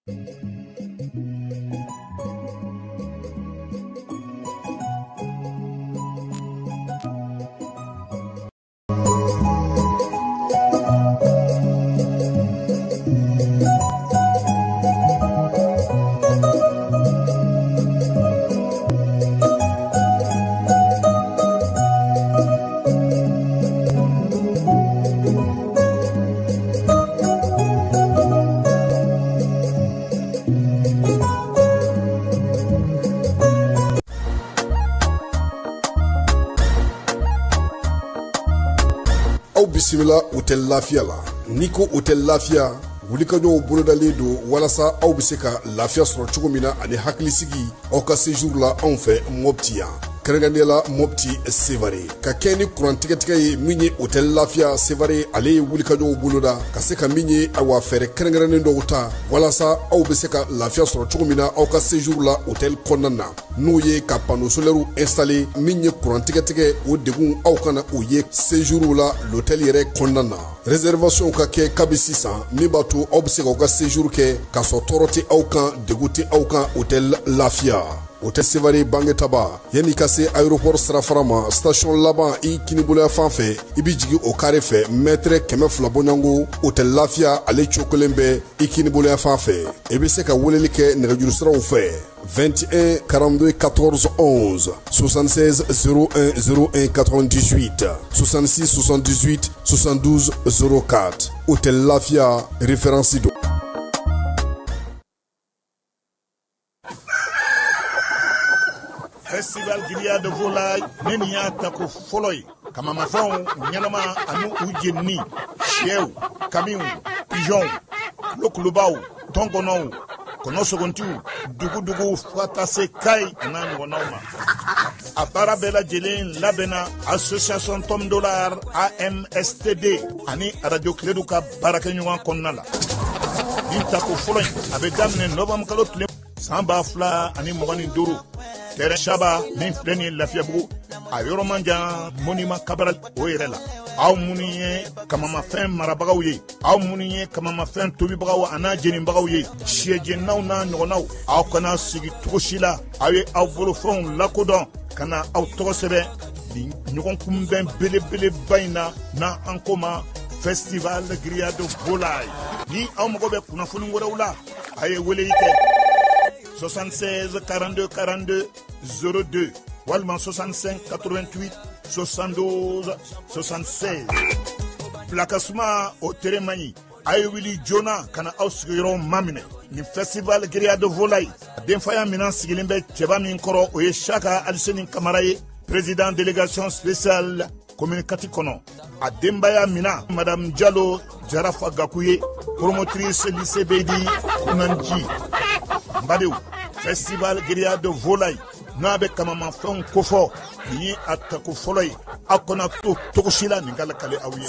Aw bisimila Hôtel Lafiya la. N'i ko Hôtel Lafiya, wulikajɔw bolodalen don walasa aw bɛ se ka lafiya sɔrɔ cogo min na ani hakilisigi aw ka séjour la anw fɛ Mopti yan, kɛrɛnkɛrɛnnenya la Mopti Sevare. Ka kɛ ni kuran tigɛtigɛ ye min ye, Hôtel Lafiya Sevare ale ye wulikajɔw boloda ka se ka min ye, awa, fɛɛrɛ kɛrɛnkɛrɛnnen dɔw ta walasa aw bɛ se ka lafiya sɔrɔ cogo min na aw ka séjour la hôtel kɔnɔna na, n'o ye ka panneau solaire installé. Min ye kuran tigɛtigɛ, o degun aw kana o ye séjour la l'hôtel yɛrɛ kɔnɔna na. Réservation ka kɛ kabi sisan, min b'a to aw bɛ se k'aw ka séjour kɛ k'a sɔrɔ tɔɔrɔ tɛ aw kan, degun tɛ aw kan. Hôtel Lafiya, Hôtel Sevare Bangetaba, yanni ka se aéroport sirafara ma, station laban i kiniboloya fan fɛ, i bɛ jigin o carré fɛ, mètre 200 bɔɲɔgɔnko, Hôtel Lafiya ale cokolen bɛ i kiniboloya fan fɛ. I bɛ se ka weleli kɛ nɛgɛjuru siraw fɛ: 21 42 14 11, 76 01 01 98, 66 78 72 04. Hôtel Lafia, référence do. Festival Grillade de Volaille, ne nin y'a tako fɔlɔ ye. Kamamafɛnw ɲɛnama ani u jenini, sɛw, kamiw, pigeonw, kulokulubaw, tɔnkɔnɔw, kɔnɔ sogontiw, dugudugu, fo ka taa se kayi a n'a ɲɔgɔnnaw ma. A baara bɛɛ lajɛlen labɛnna association Tom Dollar AMSTD ani Radio Kiledu ka baarakɛɲɔgɔn kɔnɔna la. Nin tako fɔlɔ in, a bɛ daminɛ novembre kalo tile san 2025, terrain Saba min filɛ nin ye Lafiyabugu, a yɔrɔ man jan monument Cabral o yɛrɛ la. Aw minnu ye kamamafɛn marabagaw ye, aw minnu ye kamamafɛn tobibagaw a n'a jenibagaw ye, sɛjeninaw n'a ɲɔgɔnnaw, aw kana sigi cogo si la. Aw ye aw bolofɛnw lakodɔn ka na aw tɔgɔ sɛbɛn nin ɲɔgɔn kunbɛn belebeleba in na, n'an an ko ma Festival Grillade Volaille. Ni aw mago bɛ kunnafoni wɛrɛw la, a ye weleli kɛ 76 42 42 02 walima 65 88 72 76. Bilakasuma o tere man ɲi, a ye wuli joona ka na aw sigiyɔrɔw maminɛ nin Festival Grillade Volaille. Denfaya minan sigilen bɛ cɛba min kɔrɔ, o ye Saka Aliseni Kamara ye, président délégation spéciale commune 4 kɔnɔ. A denbaya mina, madame Jalo Jarafa Gaku ye, promotrice lycée Beydi Kunanji. N badenw, Festival Grillade Volaille n'a bɛ kamamafɛnw kofɔ, nin ye a tako fɔlɔ ye. Aw kana to cogo si la nin ka lakale aw ye.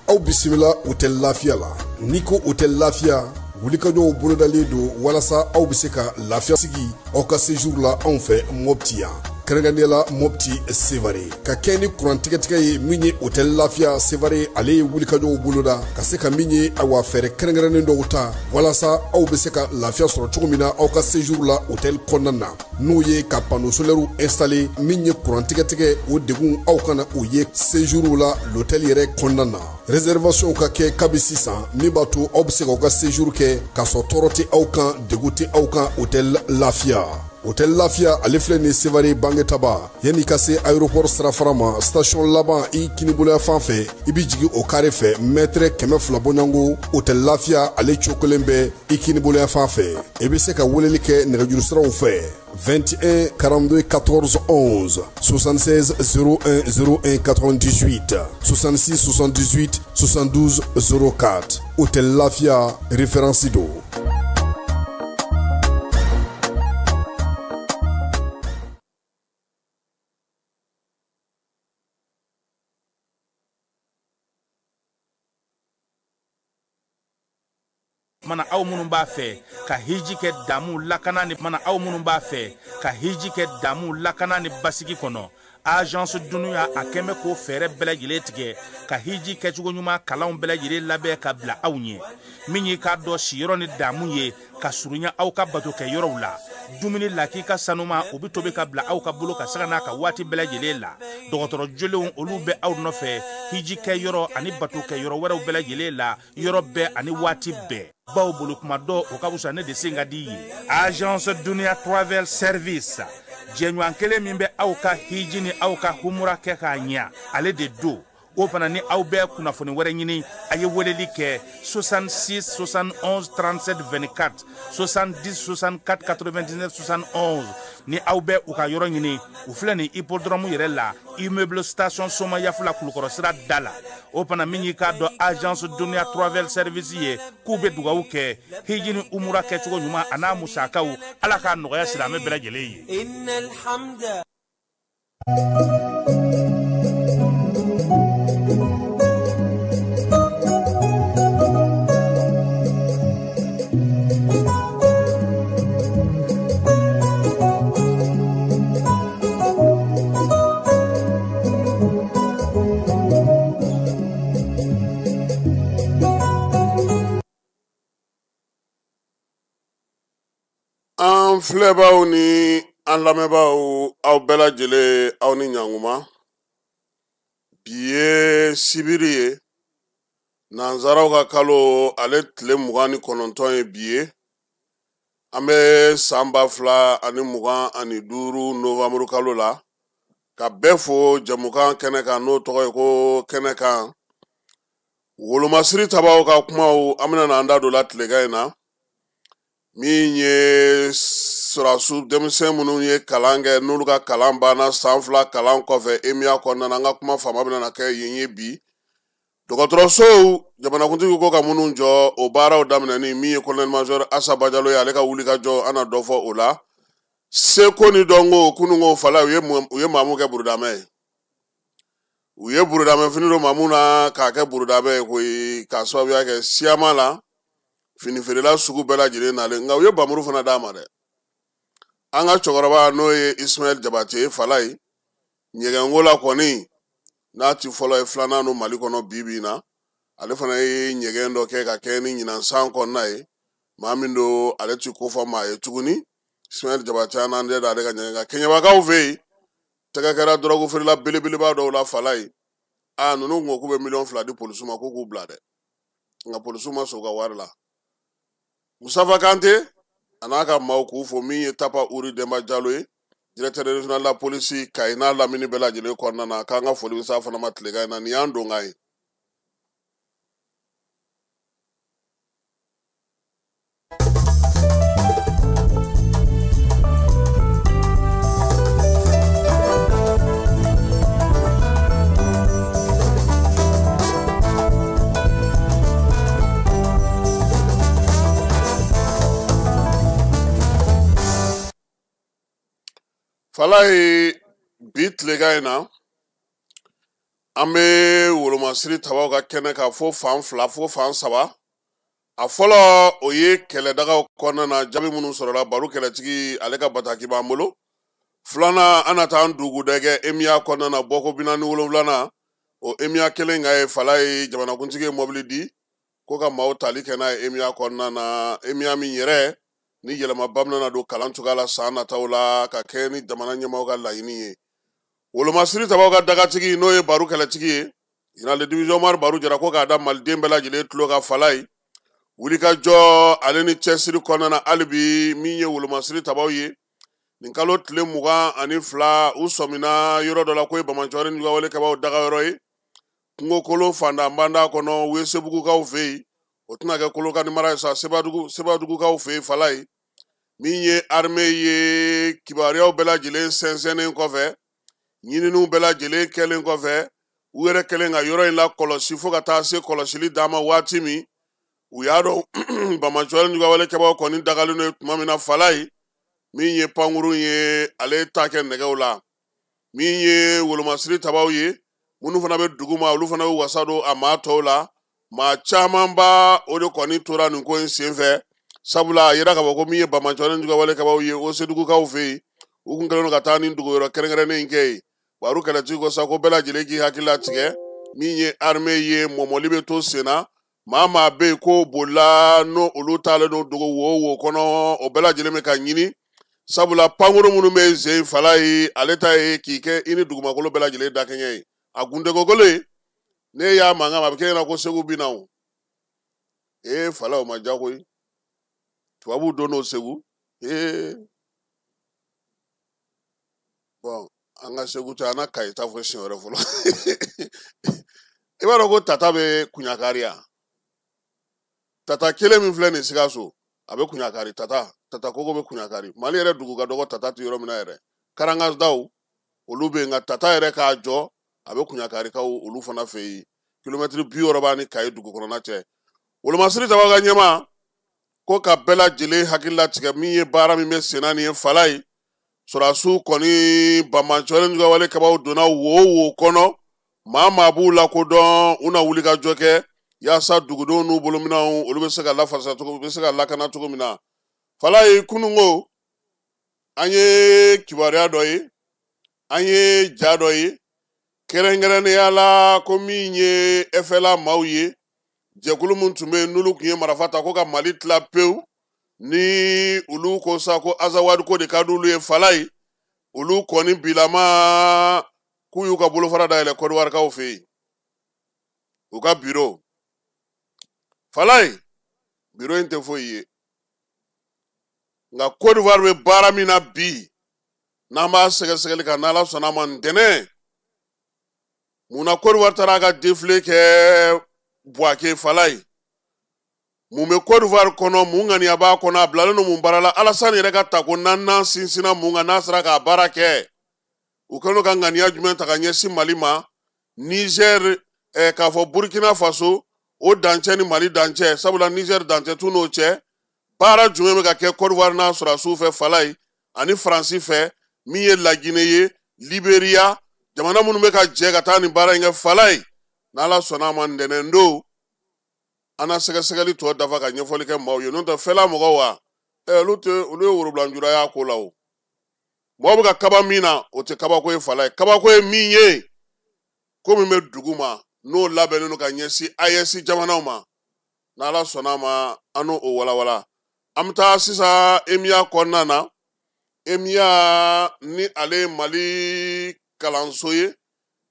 Aw bisimila Hôtel Lafiya la. N'i ko Hôtel Lafiya, wulikajɔw bolodalen don walasa aw bɛ se ka lafiya sigi aw ka séjour la anw fɛ Mopti yan, kɛrɛnkɛrɛnnenya la Mopti Sevare. Ka kɛ ni kuran tigɛtigɛ ye min ye, Hôtel Lafiya Sevare ale ye wulikajɔw boloda ka se ka min ye, awa, fɛɛrɛ kɛrɛnkɛrɛnnen dɔw ta walasa aw bɛ se ka lafiya sɔrɔ cogo min na aw ka séjour la hôtel kɔnɔna na, n'o ye ka panneau solaire installé. Min ye kuran tigɛtigɛ, o degun aw kana o ye séjour la l'hôtel yɛrɛ kɔnɔna na. Réservation ka kɛ kabi sisan, min b'a to aw bɛ se k'aw ka séjour kɛ k'a sɔrɔ tɔɔrɔ tɛ aw kan, degun tɛ aw kan. Hôtel Lafiya, Hôtel Lafiya ale filɛ nin Sevare Bangetaba, yanni ka se aéroport sirafara ma, station laban i kiniboloya fan fɛ, i bɛ jigin o carré fɛ, mètre 200 bɔɲɔgɔnko, Hôtel Lafiya ale cokolen bɛ i kiniboloya fan fɛ. I bɛ se ka weleli kɛ nɛgɛjuru siraw fɛ: 21 42 14 11, 76 01 01 98, 66 78 72 04. Hôtel Lafia, référence do. Mana aw minnu b'a fɛ ka hiji kɛ damu lakana ni mana aw minnu b'a fɛ ka hiji kɛ damu lakana ni basigi kɔnɔ, agence Dunuya a kɛn bɛ k'o fɛɛrɛ bɛɛ lajɛlen tigɛ ka hiji kɛcogo ɲuman kalanw bɛɛ lajɛlen labɛn ka bila aw ɲɛ. Min y'i k'a dɔn siyɔrɔ ni damu ye ka surunya aw ka bato kɛ yɔrɔw la, dumuni lakika sanuma o bɛ tobi ka bila aw ka bolo ka saga n'a ka waati bɛɛ lajɛlen la. Dɔgɔtɔrɔ jolenw olu bɛ aw nɔfɛ hiji kɛ yɔrɔ ani bato kɛ yɔrɔ wɛrɛw bɛɛ lajɛlen la, yɔrɔ bɛɛ ani waati bɛɛ. Baw bolo kuma dɔ o ka fisa ne de sen ka di ye. Agence Dunuya Travel Service, jɛɲɔgɔn kelen min bɛ aw ka hiji ni aw ka humura kɛ k'a ɲɛ, ale de don. O fana ni aw bɛ kunnafoni wɛrɛ ɲini, a ye weleli kɛ 66 71 37 24, 70 64 99 71. Ni aw bɛ u ka yɔrɔ ɲini, u filɛ nin hippodrome yɛrɛ la, immeuble station Somayafula Kulukɔrɔ sira da la. O fana min y'i k'a dɔn agence Dunuya Travel Service ye, k'u bɛ dugawu kɛ hiji ni umura kɛcogo ɲuman a n'a musakaw, Ala k'a nɔgɔya silamɛ bɛɛ lajɛlen ye. An filɛbaw ni an lamɛnbaaw, aw bɛɛ lajɛlen, aw ni ɲankuma. Bi ye sibiri ye, nanzaraw ka kalo ale tile 29 ye bi ye. An bɛ san 2025 novanburu kalo la. Ka bɛɛ fo jɛmukan kɛnɛ kan, n'o tɔgɔ ye ko kɛnɛ kan. Wolomasiri tabaw ka kumaw, an bɛna n'an da don la tilegan in na. Min ye sɔrɔdasiw denmisɛn minnu ye kalan kɛ, n'olu ka kalan banna san 2 kalan kɔfɛ EMIA kɔnɔna na, an ka kuma faama bɛna kɛ yen ye bi. Dɔgɔtɔrɔsow jamanakuntigi ko ka minnu jɔ, o baaraw daminɛni, min ye colonel major Asa Bajalo ye, ale ka wuli ka jɔ, an na dɔ fɔ o la. Seko ni dɔnko kununko fala, u ye maamu kɛ burudamɛ ye. U ye burudamɛ fini don maamu na k'a kɛ burudamɛ ye koyi, k'a sababuya kɛ siyama la fini feerela sugu bɛɛ lajɛlen nalen, nka u ye bamuru fana d'a ma dɛ. An ka cɛkɔrɔba n'o ye Ismaël Jabate fala ye, ɲɛgɛnko la kɔni n'a ti fɔlɔ ye, filanan don Mali kɔnɔ bi bi in na. Ale fana ye ɲɛgɛn dɔ kɛ ka kɛ ni ɲinan san kɔnɔna ye. Maa min don, ale ti ko fɔ maa ye tuguni. Ismaël Jabate, an n'an da ale ka ɲɛgɛn kan. Kɛɲɛbakaw fɛ yen, tɛgɛ kɛra dɔrɔgu feerela belebeleba dɔw la fala ye. Aa, ninnu ko k'u bɛ 2 miliyɔn di polisiw ma, k'u k'u bila dɛ, nka polisiw ma sɔn u ka wari la. Mustafa Kante a n'a ka maaw k'u fo. Min ye Tapa Uri Denba Jalo ye, directeur régional de la police Kayi n'a lamini bɛɛ lajɛlen kɔnɔna na, k'an ka foli bɛ s'a fana ma tilegan in na. Nin y'an donkan ye. Fala ye bi tilegan in na, an bɛ wolomasiri tabaw ka kɛnɛ kan fo fan 2 fo fan 3. A fɔlɔ, o ye kɛlɛdagaw kɔnɔna na jaabi minnu sɔrɔla baro kɛlɛtigi ale ka bataki b'an bolo. Filanan, an na taa an dugudɛgɛ EMIA kɔnɔna na, bɔko 47nan o EMIA kelen ka ye. Fala ye jamanakuntigi ye mɔbili di ko ka maaw tali kɛ n'a ye EMIA kɔnɔna na. EMIA min yɛrɛ ni yɛlɛmaba bɛna don kalan cogoya la san nataw la, ka kɛ ni jamana ɲɛmaaw ka laɲini ye. Wolomasiri tabaw ka dagatigi n'o ye baro kɛlɛtigi ye, général de division Umaru Baru Jara, ko k'a da maliden bɛɛ lajɛlen tulo ka fala ye wulikajɔ ale ni cɛsiri kɔnɔna na. Hali bi, min ye wolomasiri tabaw ye, nin kalo tile 22, u sɔmina yɔrɔ dɔ la ko ye bamancɔri ni wale kɛbaaw dagayɔrɔ ye, kungokolo fandanbanda kɔnɔ Wesebugukaw fɛ yen. O tɛna kɛ Kolokani mara ye sa, Sebadugukaw fɛ yen fala ye. Min ye armée ye, kibaruyaw bɛɛ lajɛlen sɛnsɛnnen kɔfɛ, ɲininiw bɛɛ lajɛlen kɛlen kɔfɛ, u yɛrɛ kɛlen ka yɔrɔ in lakɔlɔsi fo ka taa se kɔlɔsili d'a ma waati min, u y'a dɔn bamancɔri ni wale kɛbaaw kɔni dagalen don tuma min na fala ye, min ye pankurun ye, ale ta kɛ nɛgɛw la. Min ye wolomasiri tabaw ye, minnu fana bɛ dugu ma, olu fana bɛ wasa don a maa tɔw la. Maa camanba o de kɔni tora nin ko in senfɛ, sabula a yira k'a fɔ ko min ye banbaanciwale juguyawale kɛbaaw ye Osedugukaw fɛ yen, u kun kɛlen don ka taa nin dogoyɔrɔ kɛrɛnkɛrɛnnen in kɛ yen. Baru kɛlɛtigi ko sa ko bɛɛ lajɛlen k'i hakili latigɛ, min ye armée ye, mɔmɔli bɛ to sen na. Maa maa bɛ yen k'o bolila n'o olu taalen don dogo wo wo kɔnɔ, o bɛɛ lajɛlen bɛ ka ɲini, sabula pankuru minnu bɛ zen fala ye, ale ta ye k'i kɛ i ni dugumakolo bɛɛ lajɛlen dakɛɲɛ ye. A gundegokolo ye, ne y'a mankan ma, a bɛ kɛ ɲɛna ko Segu bɛ na o. Ee fala, o ma diya koyi, tubabuw don n'o Segu. Ee bɔn, an ka Segu to, an na Kayi ta fɔ siɲɛ wɛrɛ fɔlɔ. I b'a dɔn ko tata bɛ Kuɲakari yan, tata kelen min filɛ nin Sikaso, a bɛ Kuɲakari, tata koko bɛ Kuɲakari. Mali yɛrɛ dugu ka dɔgɔ tata tɛ yɔrɔ min na yɛrɛ, Karangadaw olu bɛ yen, nka tata yɛrɛ k'a jɔ, a bɛ Kuɲakarikaw olu fana fɛ yen. Kilomɛtiri 60 b'a ni Kayi dugu kɔnɔna cɛ. Wolomasiri taba ka ɲɛma ko ka bɛɛ lajɛlen hakili latigɛ, min ye baara min bɛ senna nin ye fala ye, sɔrɔdasiw kɔni banbaanciwale juguyawale kɛbaaw donna wo wo kɔnɔ, maa maa b'u lakodɔn, u na wuli ka jɔ kɛ yaasa dugudenw n'u bolominɛnw olu bɛ se ka lafasa cogo, u bɛ se ka lakana cogo min na. Fala ye, kununko an ye kibaruya dɔ ye, an ye ja dɔ ye, kɛrɛnkɛrɛnnenya la ko min ye FLA maaw ye, jɛkulu min tun bɛ yen n'olu tun ye marifa ta ko ka Mali tila pewu, ni olu ko sa ko Azawadi ko de ka d'olu ye. Fala ye, olu kɔni bilama k'u y'u ka bolofara dayɛlɛ Kɔdiwarikaw fɛ yen, u ka biro. Fala ye, biro in tɛ foyi ye, nka Côte d'Ivoire bɛ baara min na bi, n'an b'a sɛgɛsɛgɛli kan, n'Ala sɔnna a ma ntɛnɛn. Mun na Côte d'Ivoire taara a ka défilé kɛ Buwake? Fala ye, mun bɛ Côte d'Ivoire kɔnɔ? Mun ŋaniya b'a kɔnɔ? A bilalen don mun baara la? Alassane yɛrɛ ka tako naaninan sinsinna mun kan n'a sera k'a baara kɛ? U kɛlen don ka ŋaniya jumɛn ta ka ɲɛsin Mali ma? Niger, k'a fɔ Burkina Faso, o dancɛ ni Mali dancɛ, sabula Niger dancɛ t'u n'o cɛ. Baara jumɛn bɛ ka kɛ Côte d'Ivoire n'a sɔrɔdasiw fɛ fala ye, ani Faransi fɛ, min ye Laginɛ ye, Liberiya, jamana minnu bɛ ka jɛ ka taa nin baara in kɛ? Fala ye, n'Ala sɔnna a ma ntɛnɛn don, an na sɛgɛsɛgɛli tɔ dafa ka ɲɛfɔli kɛ maaw ye. N'o tɛ fɛla mɔgɔw wa, olu tɛ, olu ye worobilanjura y'a ko la o. Mɔgɔw bɛ ka kaba min na, o tɛ kabako ye fala ye. Kabako ye min ye, ko min bɛ dugu ma, n'o labɛnnen don ka ɲɛsin AES jamanaw ma, n'Ala sɔnna a ma an n'o walawala. An bɛ taa sisan EMIA kɔnɔna na. EMIA ni ale ye Mali kalanso ye,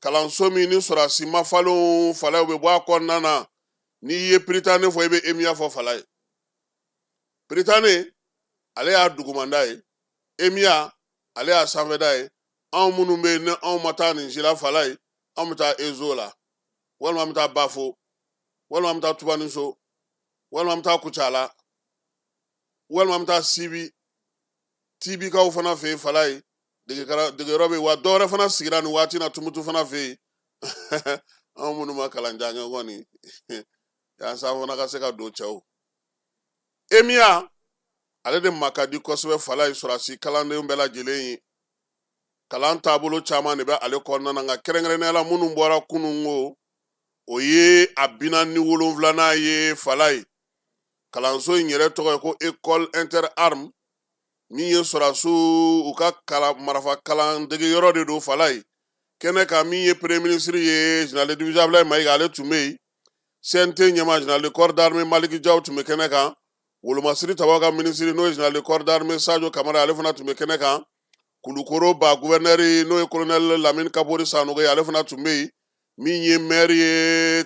kalanso min ni sɔrɔdasi mafalenw falaw bɛ bɔ a kɔnɔna na. N'i ye Prytanée fɔ, i bɛ EMIA fɔ fala ye. Prytanée ale y'a dugumanda ye, EMIA ale y'a sanfɛda ye. Anw minnu bɛ yen ni anw ma taa nin si la fala ye, anw bɛ taa Ezo la, walima an bɛ taa Bafo, walima an bɛ taa Tubaniso, walima an bɛ taa Kucala, walima an bɛ taa Sibi, Tibikaw fana fɛ yen fala ye, degeyɔrɔ bɛ yen. Wa dɔwɛrɛ fana sigira nin waati na Tumutu fana fɛ yen. Anw minnu ma kalan jan kɛ kɔni, yaasa fana ka se ka don cɛw. EMIA ale de ma ka di kosɛbɛ fala ye, sɔrɔdasi kalanden bɛɛ lajɛlen ye. Kalan taabolo caman de bɛ ale kɔnɔna na, nka kɛrɛnkɛrɛnnenya la minnu bɔra kununko, o ye a 47nan ye fala ye. Kalanso in yɛrɛ tɔgɔ ye ko École Interarme, min ye sɔrɔdasiw u ka kalan marifa kalan degeyɔrɔ de don fala ye. Kɛnɛ kan, min ye premier ministre ye, général de division Abdoulaye Mayiga, ale tun bɛ yen. CNT ɲɛmaa, général de corps d'armée Maliki Diaw tun bɛ kɛnɛ kan. Wolomasiri tabaw ka ministre, n'o ye général de corps d'armée Sadio Kamara, ale fana tun bɛ kɛnɛ kan. Kulukoro ba gouverneur, n'o ye colonel Lamine Kabori Sanogo ye, ale fana tun bɛ yen. Min ye maire ye,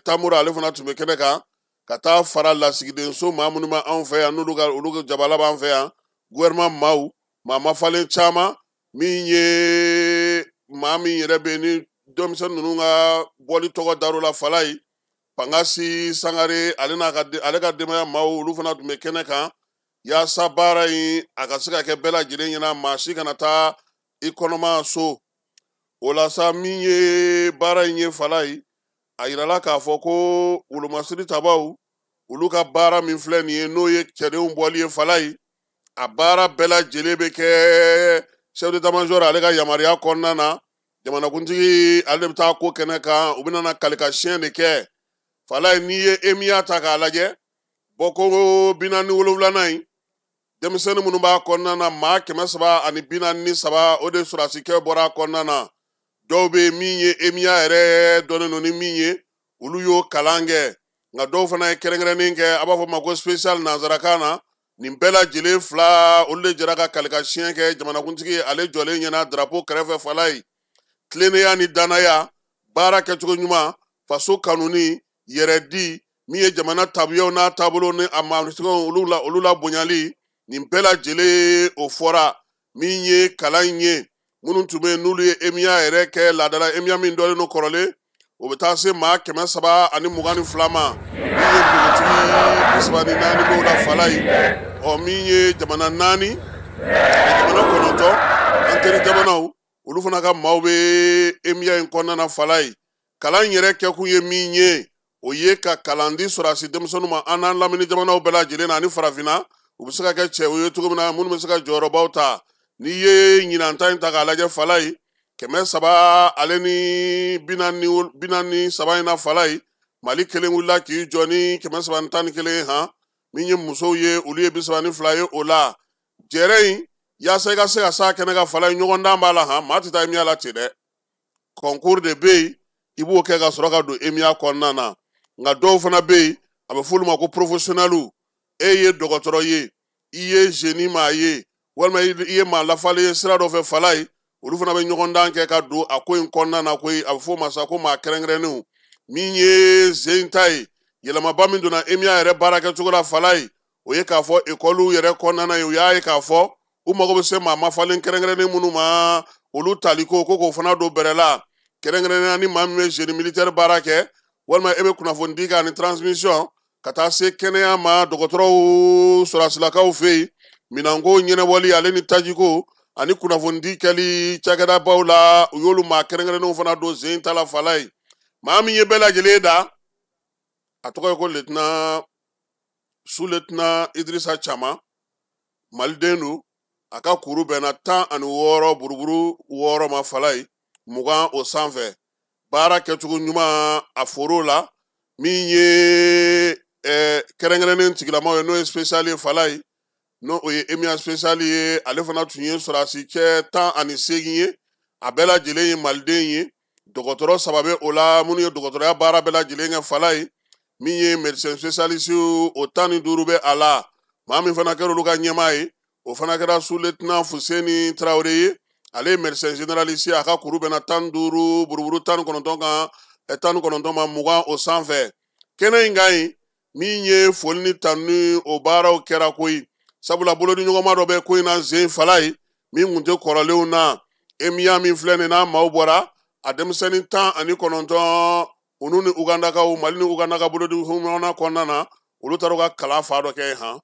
Tamura, ale fana tun bɛ kɛnɛ kan. Ka taa fara lasigidenso maa minnu bɛ anw fɛ yan, n'olu ka olu ka jabala b'an fɛ yan, gouvernement maaw, maa mafalen caman. Min ye maa min yɛrɛ bɛ ni denmisɛnnin ninnu ka bɔli tɔgɔ dar'o la fala ye, Pangasi Sangare, ale n'a ka ale ka denbaya maaw, olu fana tun bɛ kɛnɛ kan, yaasa baara in a ka se ka kɛ bɛɛ lajɛlen ɲɛna, maa si kana taa i kɔnɔma so. O la sa, min ye baara in ye fala ye, a yirala k'a fɔ ko wolomasiri tabaw olu ka baara min filɛ nin ye, n'o ye cɛdenw bɔli ye fala ye, a baara bɛɛ lajɛlen bɛ kɛ chef d'état-major ale ka yamaruya kɔnɔna na. Jamanakuntigi ale de bɛ taa ko kɛnɛ kan, u bɛna na kalika siɲɛ de kɛ. Falaye, n'i ye EMIA ta k'a lajɛ, bɔko 47nan in, denmisɛnnin minnu b'a kɔnɔna na, maa 343, o de sɔrɔdasikɛ bɔra a kɔnɔna na. Dɔw bɛ yen min ye EMIA yɛrɛ dɔnnen don ni min ye, olu y'o kalan kɛ, nka dɔw fana ye kɛrɛnkɛrɛnnen kɛ, a b'a fɔ ma ko spécial nanzarakan na. Nin bɛɛ lajɛlen fila, olu de jɛra ka kalika siɲɛ kɛ jamanakuntigi ale jɔlen ɲɛna drapeau kɛrɛfɛ. Falaye, tilennenya ni danaya, baara kɛcogo ɲuman, faso kanuni, yɛrɛdi, min ye jamana tabiyaw n'a taabolo ni a maasigiw olu la bonyali, nin bɛɛ lajɛlen o fɔra. Min ye kalan in ye, minnu tun bɛ yen n'olu ye EMIA yɛrɛ kɛ laadala EMIA min dɔlen don kɔrɔlen, o bɛ taa se maa 322 ma. Min ye npogotigi 34 b'o la. Falaye, ɔ min ye jamana naani, jamana 9, an teri jamanaw, olu fana ka maaw bɛ EMIA in kɔnɔna na. Falaye, kalan yɛrɛ kɛkun ye min ye, o ye ka kalan di sɔrɔdasi denmisɛnninw ma an n'an lamini jamanaw bɛɛ lajɛlen na ani farafinna, u bɛ se ka kɛ cɛw ye cogo min na, minnu bɛ se ka jɔyɔrɔbaw ta. N'i ye ɲinan ta in ta k'a lajɛ, Falaye, 343 in na, Falaye, Mali kelen wulila k'i jɔ ni 311. Han, min ye musow ye, olu ye 32 ye o la. Jɛrɛ in, yaasa i ka se ka s'a kɛnɛ kan, Falaye, ɲɔgɔndan b'a la. Han, maa tɛ taa EMIA la ten dɛ, concours de bɛ yen, i b'o kɛ ka sɔrɔ ka don EMIA kɔnɔna na. Nka dɔw fana bɛ yen, a bɛ f'olu ma ko professionnel. E ye dɔgɔtɔrɔ ye, i ye génie maa ye, walima i ye maa lafalen ye sira dɔ fɛ, Falaye, olu fana bɛ ɲɔgɔndan kɛ ka don a ko in kɔnɔna na koyi. A bɛ f'o ma sa ko maa kɛrɛnkɛrɛnnenw. Min ye zen ta ye, yɛlɛmaba min donna EMIA yɛrɛ baara kɛcogo la, Falaye, o ye k'a fɔ ekɔliw yɛrɛ kɔnɔna ye, u y'a ye k'a fɔ u mago bɛ se maa mafalen kɛrɛnkɛrɛnnen minnu ma, olu taliko ko k'o fana don bɛrɛ la, kɛrɛnkɛrɛnnenya ni maa min bɛ génie militaire baara kɛ, walima e bɛ kunnafoni di kɛ ani transmission, ka taa se kɛnɛya ma, dɔgɔtɔrɔw sɔrɔdasilakaw fɛ yen, minɛnko ɲɛnabɔli ale ni tajiko ani kunnafoni kɛli cakɛdabaw la, u y'olu maa kɛrɛnkɛrɛnnenw fana don zen ta la. Falaye, maa min ye bɛɛ lajɛlen da, a tɔgɔ ye ko lieutenant, sous-lieutenant Idrissa Chama, maliden don. A ka kuru bɛnna 16 buruburu 6 ma. Falaye, 20 o sanfɛ, baara kɛcogo ɲuman a foro la. Min ye kɛrɛnkɛrɛnnen tigilamaw ye, n'o ye spécial ye, Falaye, n'o o ye EMIA spécial ye, ale fana tun ye sɔrɔdasi cɛ 18 ye, a bɛɛ lajɛlen ye maliden ye. Dɔgɔtɔrɔ saba bɛ o la, minnu ye dɔgɔtɔrɔya baara bɛɛ lajɛlen kɛ. Falaye, min ye médecin spécialiste, o 15 bɛ a la. Maa min fana kɛra olu ka ɲɛmaa ye, o fana kɛra sous-lieutenant Fuseni Tarawele ye. Ale ye médecin généraliste ye, a ka kuru bɛnna 15 buruburu 19 kan, 19 ma, 20 o sanfɛ. Kɛnɛ in kan yen, min ye foli ni tanu, o baaraw kɛra koyi, sabula bolodiɲɔgɔnma dɔ bɛ ko in na zen. Falaye, min tun tɛ kɔrɔlenw na, EMIA min filɛ nin n'a maaw bɔra, a denmisɛnnin 19, olu ni Ugandakaw, Mali ni Uganda ka bolodiɲɔgɔnna kɔnɔna na, olu taara u ka kalan fa dɔ kɛ yen. Han,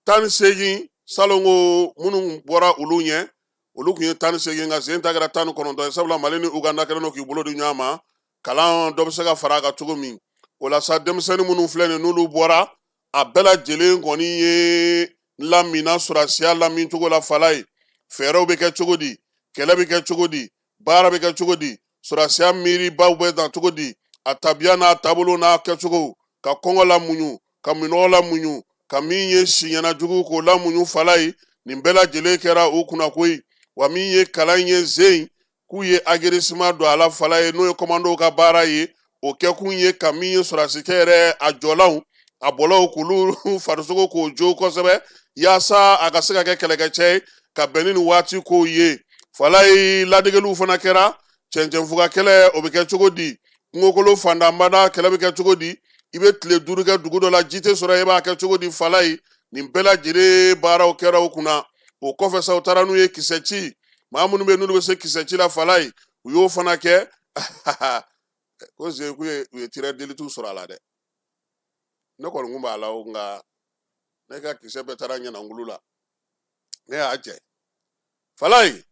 18 salongo, minnu bɔra olu ɲɛ, olu tun ye 18, nka sen ta kɛra 19 ye, sabula Mali ni Uganda kɛlen don k'i bolo di ɲɔgɔn ma, kalan dɔ bɛ se ka fara a kan cogo min. O la sa, denmisɛnnin minnu filɛ nin, n'olu bɔra, a bɛɛ lajɛlen kɔni ye lamina sɔrɔdasiya lamin cogo la. Falaye, fɛɛrɛw bɛ kɛ cogo di, kɛlɛ bɛ kɛ cogo di, baara bɛ kɛ cogo di, sɔrɔdasiya miiribaw bɛ na cogo di, a tabiya n'a taabolo n'a kɛcogo, ka kɔngɔ la muɲu, ka minɔgɔ la muɲu, ka min ye siɲɛna jugu k'o la muɲu. Falaye, nin bɛɛ lajɛlen kɛra u kunna koyi. Wa min ye kalan ye zen, k'u ye aguerrissement don a la. Falaye, n'o ye commandow ka baara ye, o kɛkun ye ka min ye sɔrɔdasikɛ yɛrɛ a jɔlanw a bɔlaw k'olu farisogo k'o jo kosɛbɛ, yaasa a ka se ka kɛ kɛlɛkɛcɛ ye ka bɛn ni nin waati kow ye. Falaye, ladegeliw fana kɛra: cɛncɛnfuga kɛlɛ, o bɛ kɛ cogo di? Kungokolo fandanbada kɛlɛ bɛ kɛ cogo di? I bɛ tile 5 kɛ dugu dɔ la, ji tɛ sɔrɔ, e b'a kɛ cogo di? Falaye, nin bɛɛ lajɛlen baaraw kɛra o kunna. O kɔfɛ sa, u taara n'u ye kisɛ ci, maa minnu bɛ yen n'olu bɛ se kisɛ ci la, Falaye, u y'o fana kɛ. Ko ze k'u ye u ye tireur d'élite sɔrɔ a la dɛ. Ne kɔni kun b'a la o, nka ne ka kisɛ bɛɛ taara ɲanankulu la, ne y'a jɛ. Falaye,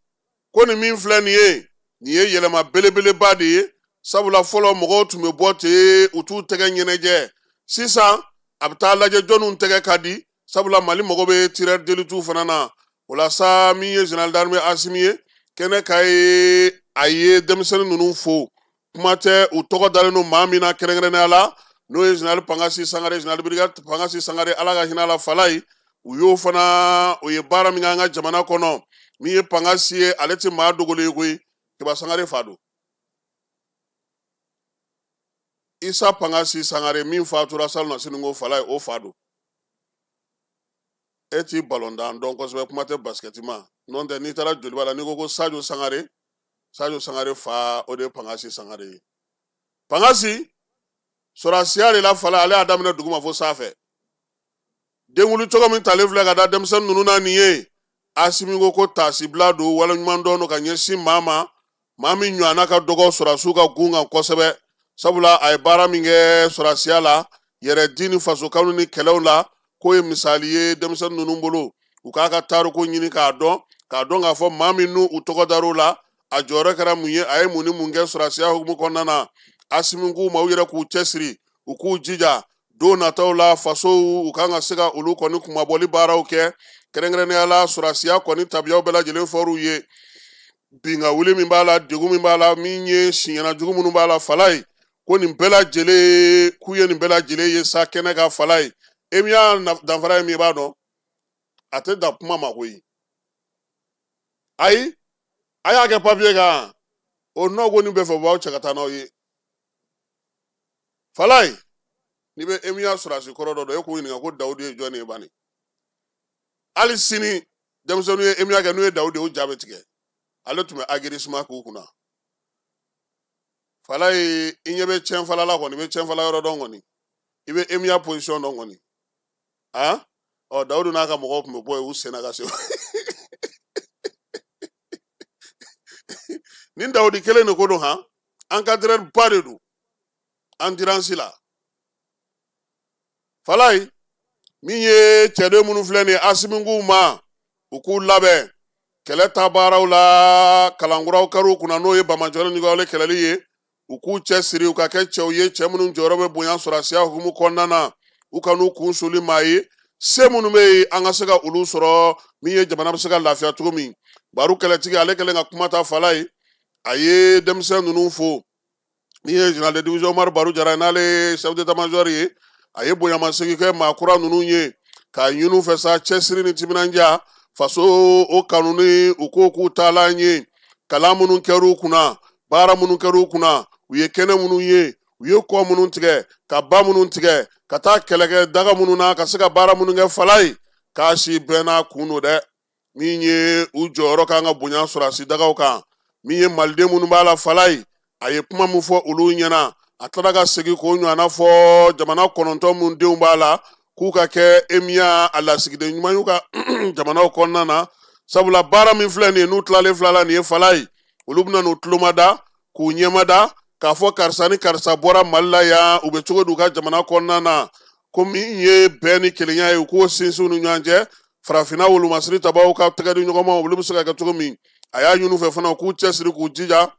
ko nin min filɛ nin ye, nin ye yɛlɛma belebeleba de ye, sabula fɔlɔ mɔgɔw tun bɛ bɔ ten, u t'u tɛgɛ ɲɛnajɛ. Sisan a bɛ taa lajɛ jɔnniw tɛgɛ ka di, sabula Mali mago bɛ tireur d'élite fana na. O la sa, min ye général d'armée Asimi ye kɛnɛ ka ye, a ye denmisɛnnin ninnu fo. Kuma tɛ u tɔgɔ dalen don maa min na kɛrɛnkɛrɛnnenya la, n'o ye général Pangasi Sangare, général brigade Pangasi Sangare, Ala ka hinɛ la Falaye. U y'o fana, o ye baara min kɛ an ka jamana kɔnɔ. Min ye Pangasi ye, ale tɛ maa dogolen ye koyi. Keba Sangare fa don. Isa Pangasi Sangare min fatura salon na sini ko Falaye, o fa don. E t'i balontan dɔn kosɛbɛ, kuma tɛ basikɛti ma. N'o tɛ, n'i taara joliba la, n'i ko ko Sadio Sangare, Sadio Sangare fa, o de ye Pangasi Sangare ye. Pangasi sɔrɔdasiya de la Falaye, ale y'a daminɛ duguma fo sanfɛ. Denwuli cogo min talen filɛ ka da denmisɛnnin ninnu na nin ye, Asimi ko ko taasibila don, waleɲuman dɔn don ka ɲɛsin maa ma, maa min ɲɔgɔnna ka dɔgɔ sɔrɔdasiw ka gun kan kosɛbɛ. Sabula a ye baara min kɛ sɔrɔdasiya la, yɛrɛ di ni faso kanu ni kɛlɛw la, k'o ye misali ye denmisɛnnin ninnu bolo. U k'a ka tariku ɲini k'a dɔn, k'a dɔn k'a fɔ maa min n'u tɔgɔ dar'o la, a jɔyɔrɔ kɛra mun ye, a ye mun ni mun kɛ sɔrɔdasiya hukumu kɔnɔna na. Asimi k'u ma u yɛrɛ k'u cɛsiri, u k'u jija don nataw la fasow u kan ka se ka olu kɔni kunmabɔli baaraw kɛ, kɛrɛnkɛrɛnnenya la sɔrɔdasiya kɔni tabiyaw bɛɛ lajɛlen fɔr'u ye. Binka wuli min b'a la, degun min b'a la, min ye siɲɛna jugu minnu b'a la Falaye, ko nin bɛɛ lajɛlen, k'u ye nin bɛɛ lajɛlen ye sa kɛnɛ kan Falaye. E min y'a danfara ye min ye, i b'a dɔn, a tɛ dan kuma ma koyi. Ayi, a y'a kɛ papiye kan, o nɔ ko nin bɛɛ fɛ, u b'aw cɛ ka taa n'aw ye. Falaye, n'i bɛ emiya sɔrɔdasi kɔrɔ dɔ dɔn, e k'o ɲininka ko Dawudi ye jɔn ye bani. Hali sini denmisɛnninw ye emiya kɛ, n'u ye Dawudi ye, o ja bɛ tigɛ. Ale tun bɛ agirisima k'u kunna. Falaye, i ɲɛ bɛ cɛnfala la kɔni, i bɛ cɛnfala yɔrɔ dɔn kɔni, i bɛ emiya position dɔn kɔni. Han? Ɔ, Dawudu n'a ka mɔgɔw tun bɛ bɔ yen, u senna ka se. Nin Dawudi kelen de ko don han, encadreur ba de don, endurance la. Falaye, min ye cɛden minnu filɛ nin ye, Asimi k'u ma, u k'u labɛn kɛlɛ ta baaraw la, kalankuraw kɛr'u kunna, n'o ye banbaanciwale ni wale kɛlɛli ye. U k'u cɛsiri, u ka kɛ cɛw ye, cɛ minnu jɔyɔrɔ bɛ bonya sɔrɔdasiya hukumu kɔnɔna na, u kan'u kun suli maa ye. Se minnu bɛ yen, an ka se ka olu sɔrɔ, min ye jamana bɛ se ka lafiya cogo min. Baru kɛlɛtigi, ale kɛlen ka kuma ta Falaye, a ye denmisɛn ninnu fo. Min ye général de division Umaru Baru Jara ye, n'ale ye chef d'état major ye, a ye bonyamasegin kɛ maa kura ninnu ye, k'a ɲini u fɛ sa cɛsiri ni timinandiya, faso o kanu ni u ko k'u taalan ye. Kalan minnu kɛr'u kunna, baara minnu kɛr'u kunna, u ye kɛnɛ minnu ye, u ye kɔ minnu tigɛ, ka ba minnu tigɛ, ka taa kɛlɛkɛ daga minnu na, ka se ka baara minnu kɛ Falaye, k'a si bɛɛ n'a kun don dɛ. Min ye u jɔyɔrɔ kan ka bonya sɔrɔdasi dagaw kan, min ye maliden minnu b'a la Falaye, a ye kuma min fɔ olu ɲɛna, a tilala ka segin k'o ɲɔgɔnna fɔ jamana 9 min denw b'a la, k'u ka kɛ emiya a lasigiden ɲuman y'u ka jamanaw kɔnɔna na. Sabula baara min filɛ nin ye, n'u tilalen fila la nin ye Falaye, olu bɛna n'u tulomada, k'u ɲɛmada, k'a fɔ karisa ni karisa bɔra Mali la yan, u bɛ cogo di u ka jamana kɔnɔna na, ko min ye bɛn ni kelenya ye, u k'o sinsin u ni ɲɔgɔn cɛ. Farafinna wolomasiri tabaw ka tɛgɛ di ɲɔgɔn ma, olu bɛ se ka kɛ cogo min. A y'a ɲini u fɛ fana, u k'u cɛsiri, k'u jija,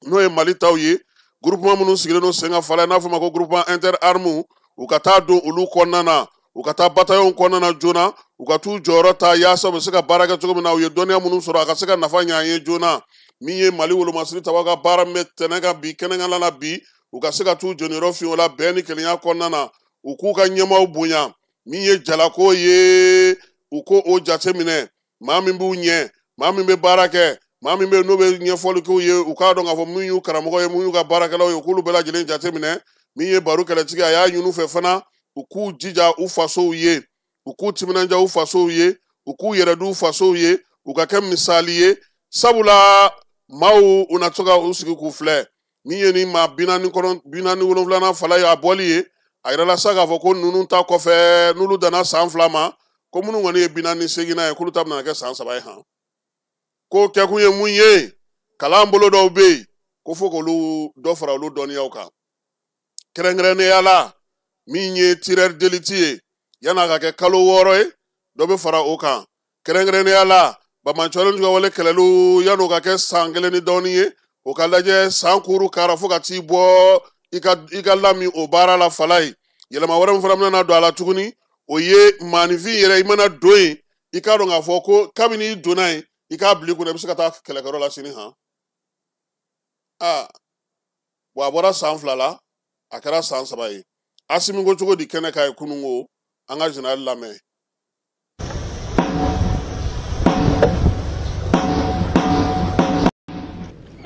n'o ye Mali taw ye, groupement minnu sigilen don sen kan Falaye, n'a fɔ ma ko groupement inter armes, u ka taa don olu kɔnɔna na, u ka taa bataillon kɔnɔna na joona, u ka t'u jɔyɔrɔ ta yaasa u bɛ se ka baara kɛ cogo min na, u ye dɔnniya minnu sɔrɔ, a ka se ka nafa ɲɛ an ye joona. Min ye Mali wolomasiri tabaw ka baara min bɛ tɛnɛ kan bi, kɛnɛkanla la bi, u ka se ka t'u jɔniyɔrɔ fin o la bɛn ni kelenya kɔnɔna na, u k'u ka ɲɛmaaw bonya. Min ye jalako ye, u k'o jateminɛ, maa min b'u ɲɛ, maa min bɛ baara kɛ, maa min bɛ n'o bɛ ɲɛfɔli k'u ye, u k'a dɔn k'a fɔ min y'u karamɔgɔ ye, mun y'u ka baarakɛlaw ye, u k'olu bɛɛ lajɛlen jateminɛ. Min ye baro kɛlɛtigi, a y'a ɲini u fɛ fana, u k'u jija u fasow ye, u k'u timinandiya u fasow ye, u k'u yɛrɛ d'u fasow ye, u ka kɛ misali ye. Sabula maaw u na to ka u sigi k'u filɛ. Min ye ni maa 47nan Falaye a bɔli ye, a yirala sa k'a fɔ ko ninnu ta kɔfɛ, n'olu danna san 2 ma, ko minnu kɔni ye 48nan ye, k'olu ta bɛna kɛ san 3 ye han. Ko kɛkun ye mun ye, kalan bolo dɔw bɛ yen, ko fo k'olu dɔ fara olu dɔnniyaw kan. Kɛrɛnkɛrɛnnenya la, min ye tireur d'élite ye, yan'a ka kɛ kalo 6 ye, dɔ bɛ fara o kan. Kɛrɛnkɛrɛnnenya la, banbaanciwale ni wale kɛlɛliw, yan'o ka kɛ san 1 ni dɔɔnin ye, o ka lajɛ san kuru kara fo ka t'i bɔ i ka lami o baara la Falaye. Yɛlɛma wɛrɛ min fana bɛna don a la tuguni, o ye maaninfin yɛrɛ, i mana don yen, i k'a dɔn k'a fɔ ko kabini i donna yen, i k'a bila i kunna, i bɛ se ka taa kɛlɛkɛyɔrɔ la sini han. Aa, Wa a bɔra san 2 la, a kɛra san 3 ye. Asimi ko cogo di kɛnɛ kan ye kununko, an ka général lamɛn.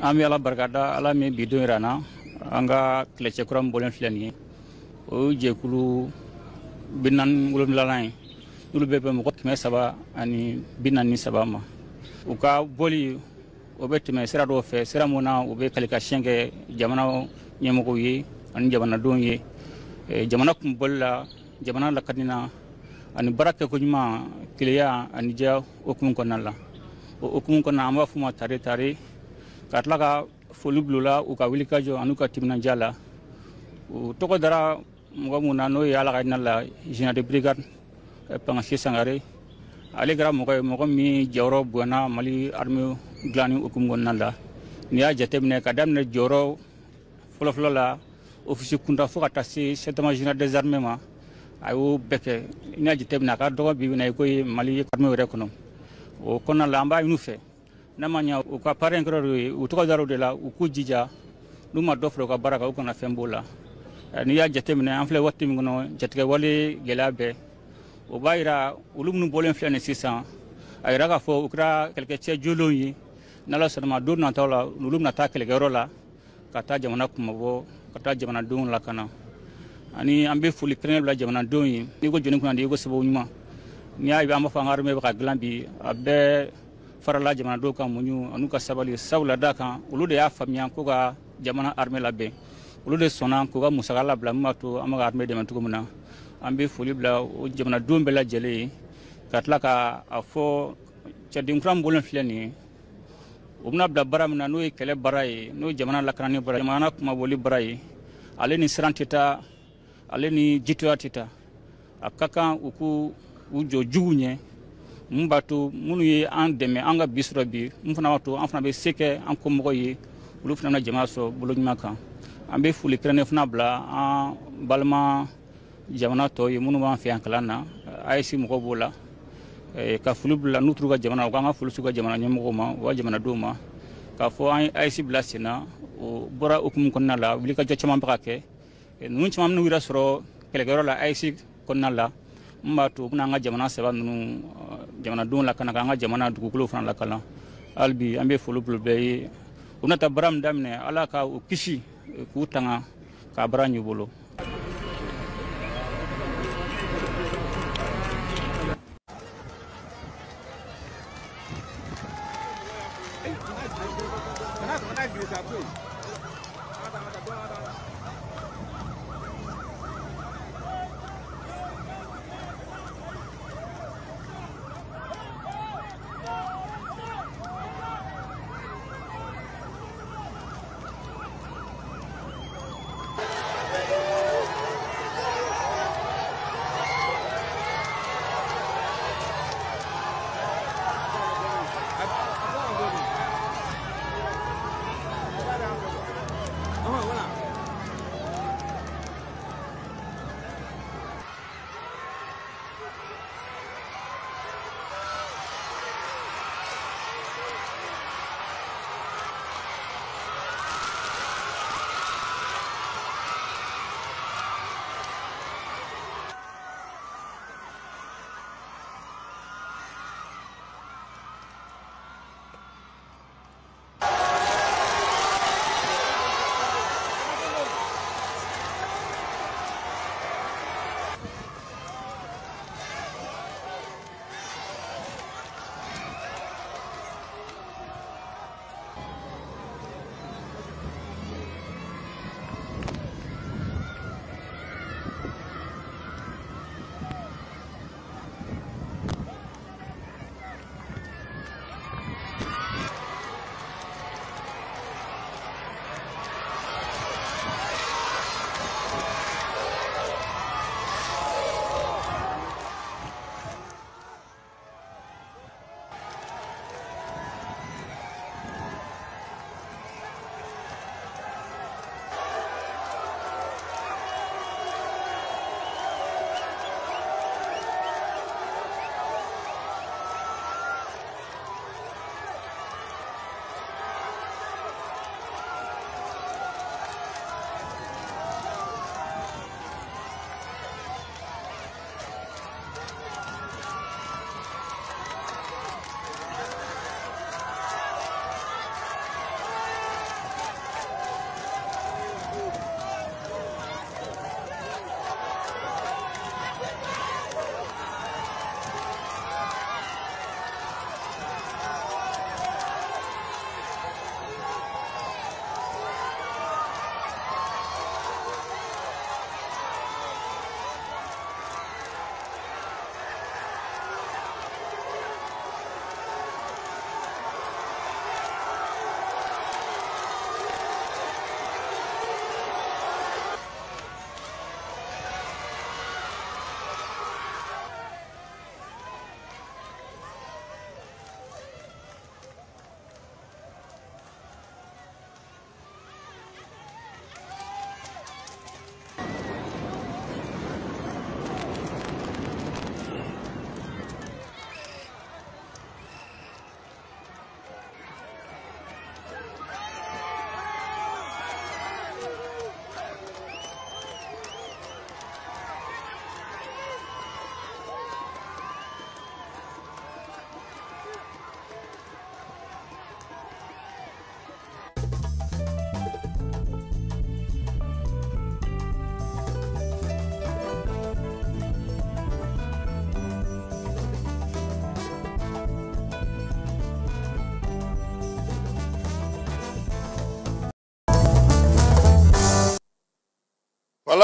An bɛ Ala barikada, Ala min bi don yira an na, an ka kɛlɛcɛ kura min bɔlen filɛ nin ye, o ye jɛkulu 47nan ye, n'olu bɛ bɛn mɔgɔ 343 ma. U ka bɔli o bɛ tɛmɛ sira dɔw fɛ, sira mun na u bɛ kalikasiyɛn kɛ jamana ɲɛmɔgɔw ye ani jamanadenw ye, jamana kunbɔli la, jamana lakani na, ani baara kɛko ɲuman, kelenya ani jɛya hukumu kɔnɔna la. O hukumu kɔnɔna, an b'a f'u ma tare tare, ka tila ka foli bila u la u ka wulikajɔ ani u ka timinandiya la. U tɔgɔ dara mɔgɔ mun na, n'o ye Ala ka hinɛ la, général de brigade Pangasi Sangare. Ale kɛra mɔgɔ ye, mɔgɔ min jɔyɔrɔ bonyana Mali armée dilanni hukumu kɔnɔna la. N'i y'a jateminɛ ka daminɛ jɔyɔrɔ fɔlɔfɔlɔ la, officier kunda fo ka taa se chef d'état-major général des armées ma, a y'o bɛɛ kɛ. N'i y'a jateminɛ a ka dɔgɔ bi bi in na i ko ye Mali armée yɛrɛ kɔnɔ. O kɔnɔna la, an b'a ɲini u fɛ, n'a ma ɲɛ u ka parrain kɛra o ye, u tɔgɔ dara o de la, u k'u jija n'u ma dɔ fara u ka baara kan, u kana fɛn b'o la. N'i y'a jateminɛ, an filɛ waati min kɔnɔ, jatigɛwale gɛlɛya bɛɛ, o b'a yira olu minnu bɔlen filɛ nin sisan, a yira k'a fɔ u kɛra kɛlɛkɛcɛ jolenw ye. N'Ala sɔnna ma, don nataw la olu bɛna taa kɛlɛkɛyɔrɔ la ka taa jamana kunmabɔ, ka taa jamanadenw lakana. Ani an bɛ foli kɛrɛnkɛrɛn bila jamanadenw ye. N'i ko jɔnni kunnandi, i ko sababu ɲuman. N'i y'a ye an b'a fɔ an ka armée bɛ ka dilan bi, a bɛɛ farala jamanadenw ka muɲu an'u ka sabali, sabula da kan olu de y'a faamuya ko ka jamana armée labɛn, olu de sɔnna k'u ka musaka labila min b'a to an bɛ ka armée dɛmɛ cogo min na. An bɛ foli bila o jamanadenw bɛɛ lajɛlen ye, ka tila ka a fɔ cɛden kura min bɔlen filɛ nin ye, o bɛna bila baara min na, n'o ye kɛlɛ baara ye, n'o ye jamana lakanani baara ye, jamana kunmabɔli baara ye, ale ni siran tɛ taa, ale ni jitoya tɛ taa. A ka kan u k'u jɔ jugu ɲɛ, mun b'a to minnu ye an dɛmɛ an ka bi sɔrɔ bi, mun fana b'a to an fana bɛ se kɛ an kɔmɔgɔw ye, olu fana bɛna jamana sɔrɔ bolo ɲuman kan. An bɛ foli kɛrɛnkɛrɛn fana bila an balima jamana tɔw ye minnu b'an fɛ yan kalan na, AES mɔgɔw b'o la, ka foli bila n'u t'u ka jamana, u k'an ka foli s'u ka jamana ɲɛmɔgɔw ma, u ka jamanadenw ma, k'a fɔ an ye AES bila sen na. O bɔra hukumu kɔnɔna la, wulikajɔ caman bɛ ka kɛ. Ninnu caman minnu yɛrɛ sɔrɔ kɛlɛkɛyɔrɔ la AES kɔnɔna la, mun b'a to u bɛna an ka jamana saba ninnu jamanadenw lakana, k'an ka jamana dugukolo fana lakana. Hali bi an bɛ foli bila bɛɛ ye. U bɛna taa baara min daminɛ, Ala ka u kisi k'u tanga k'a baara ɲɛ u bolo.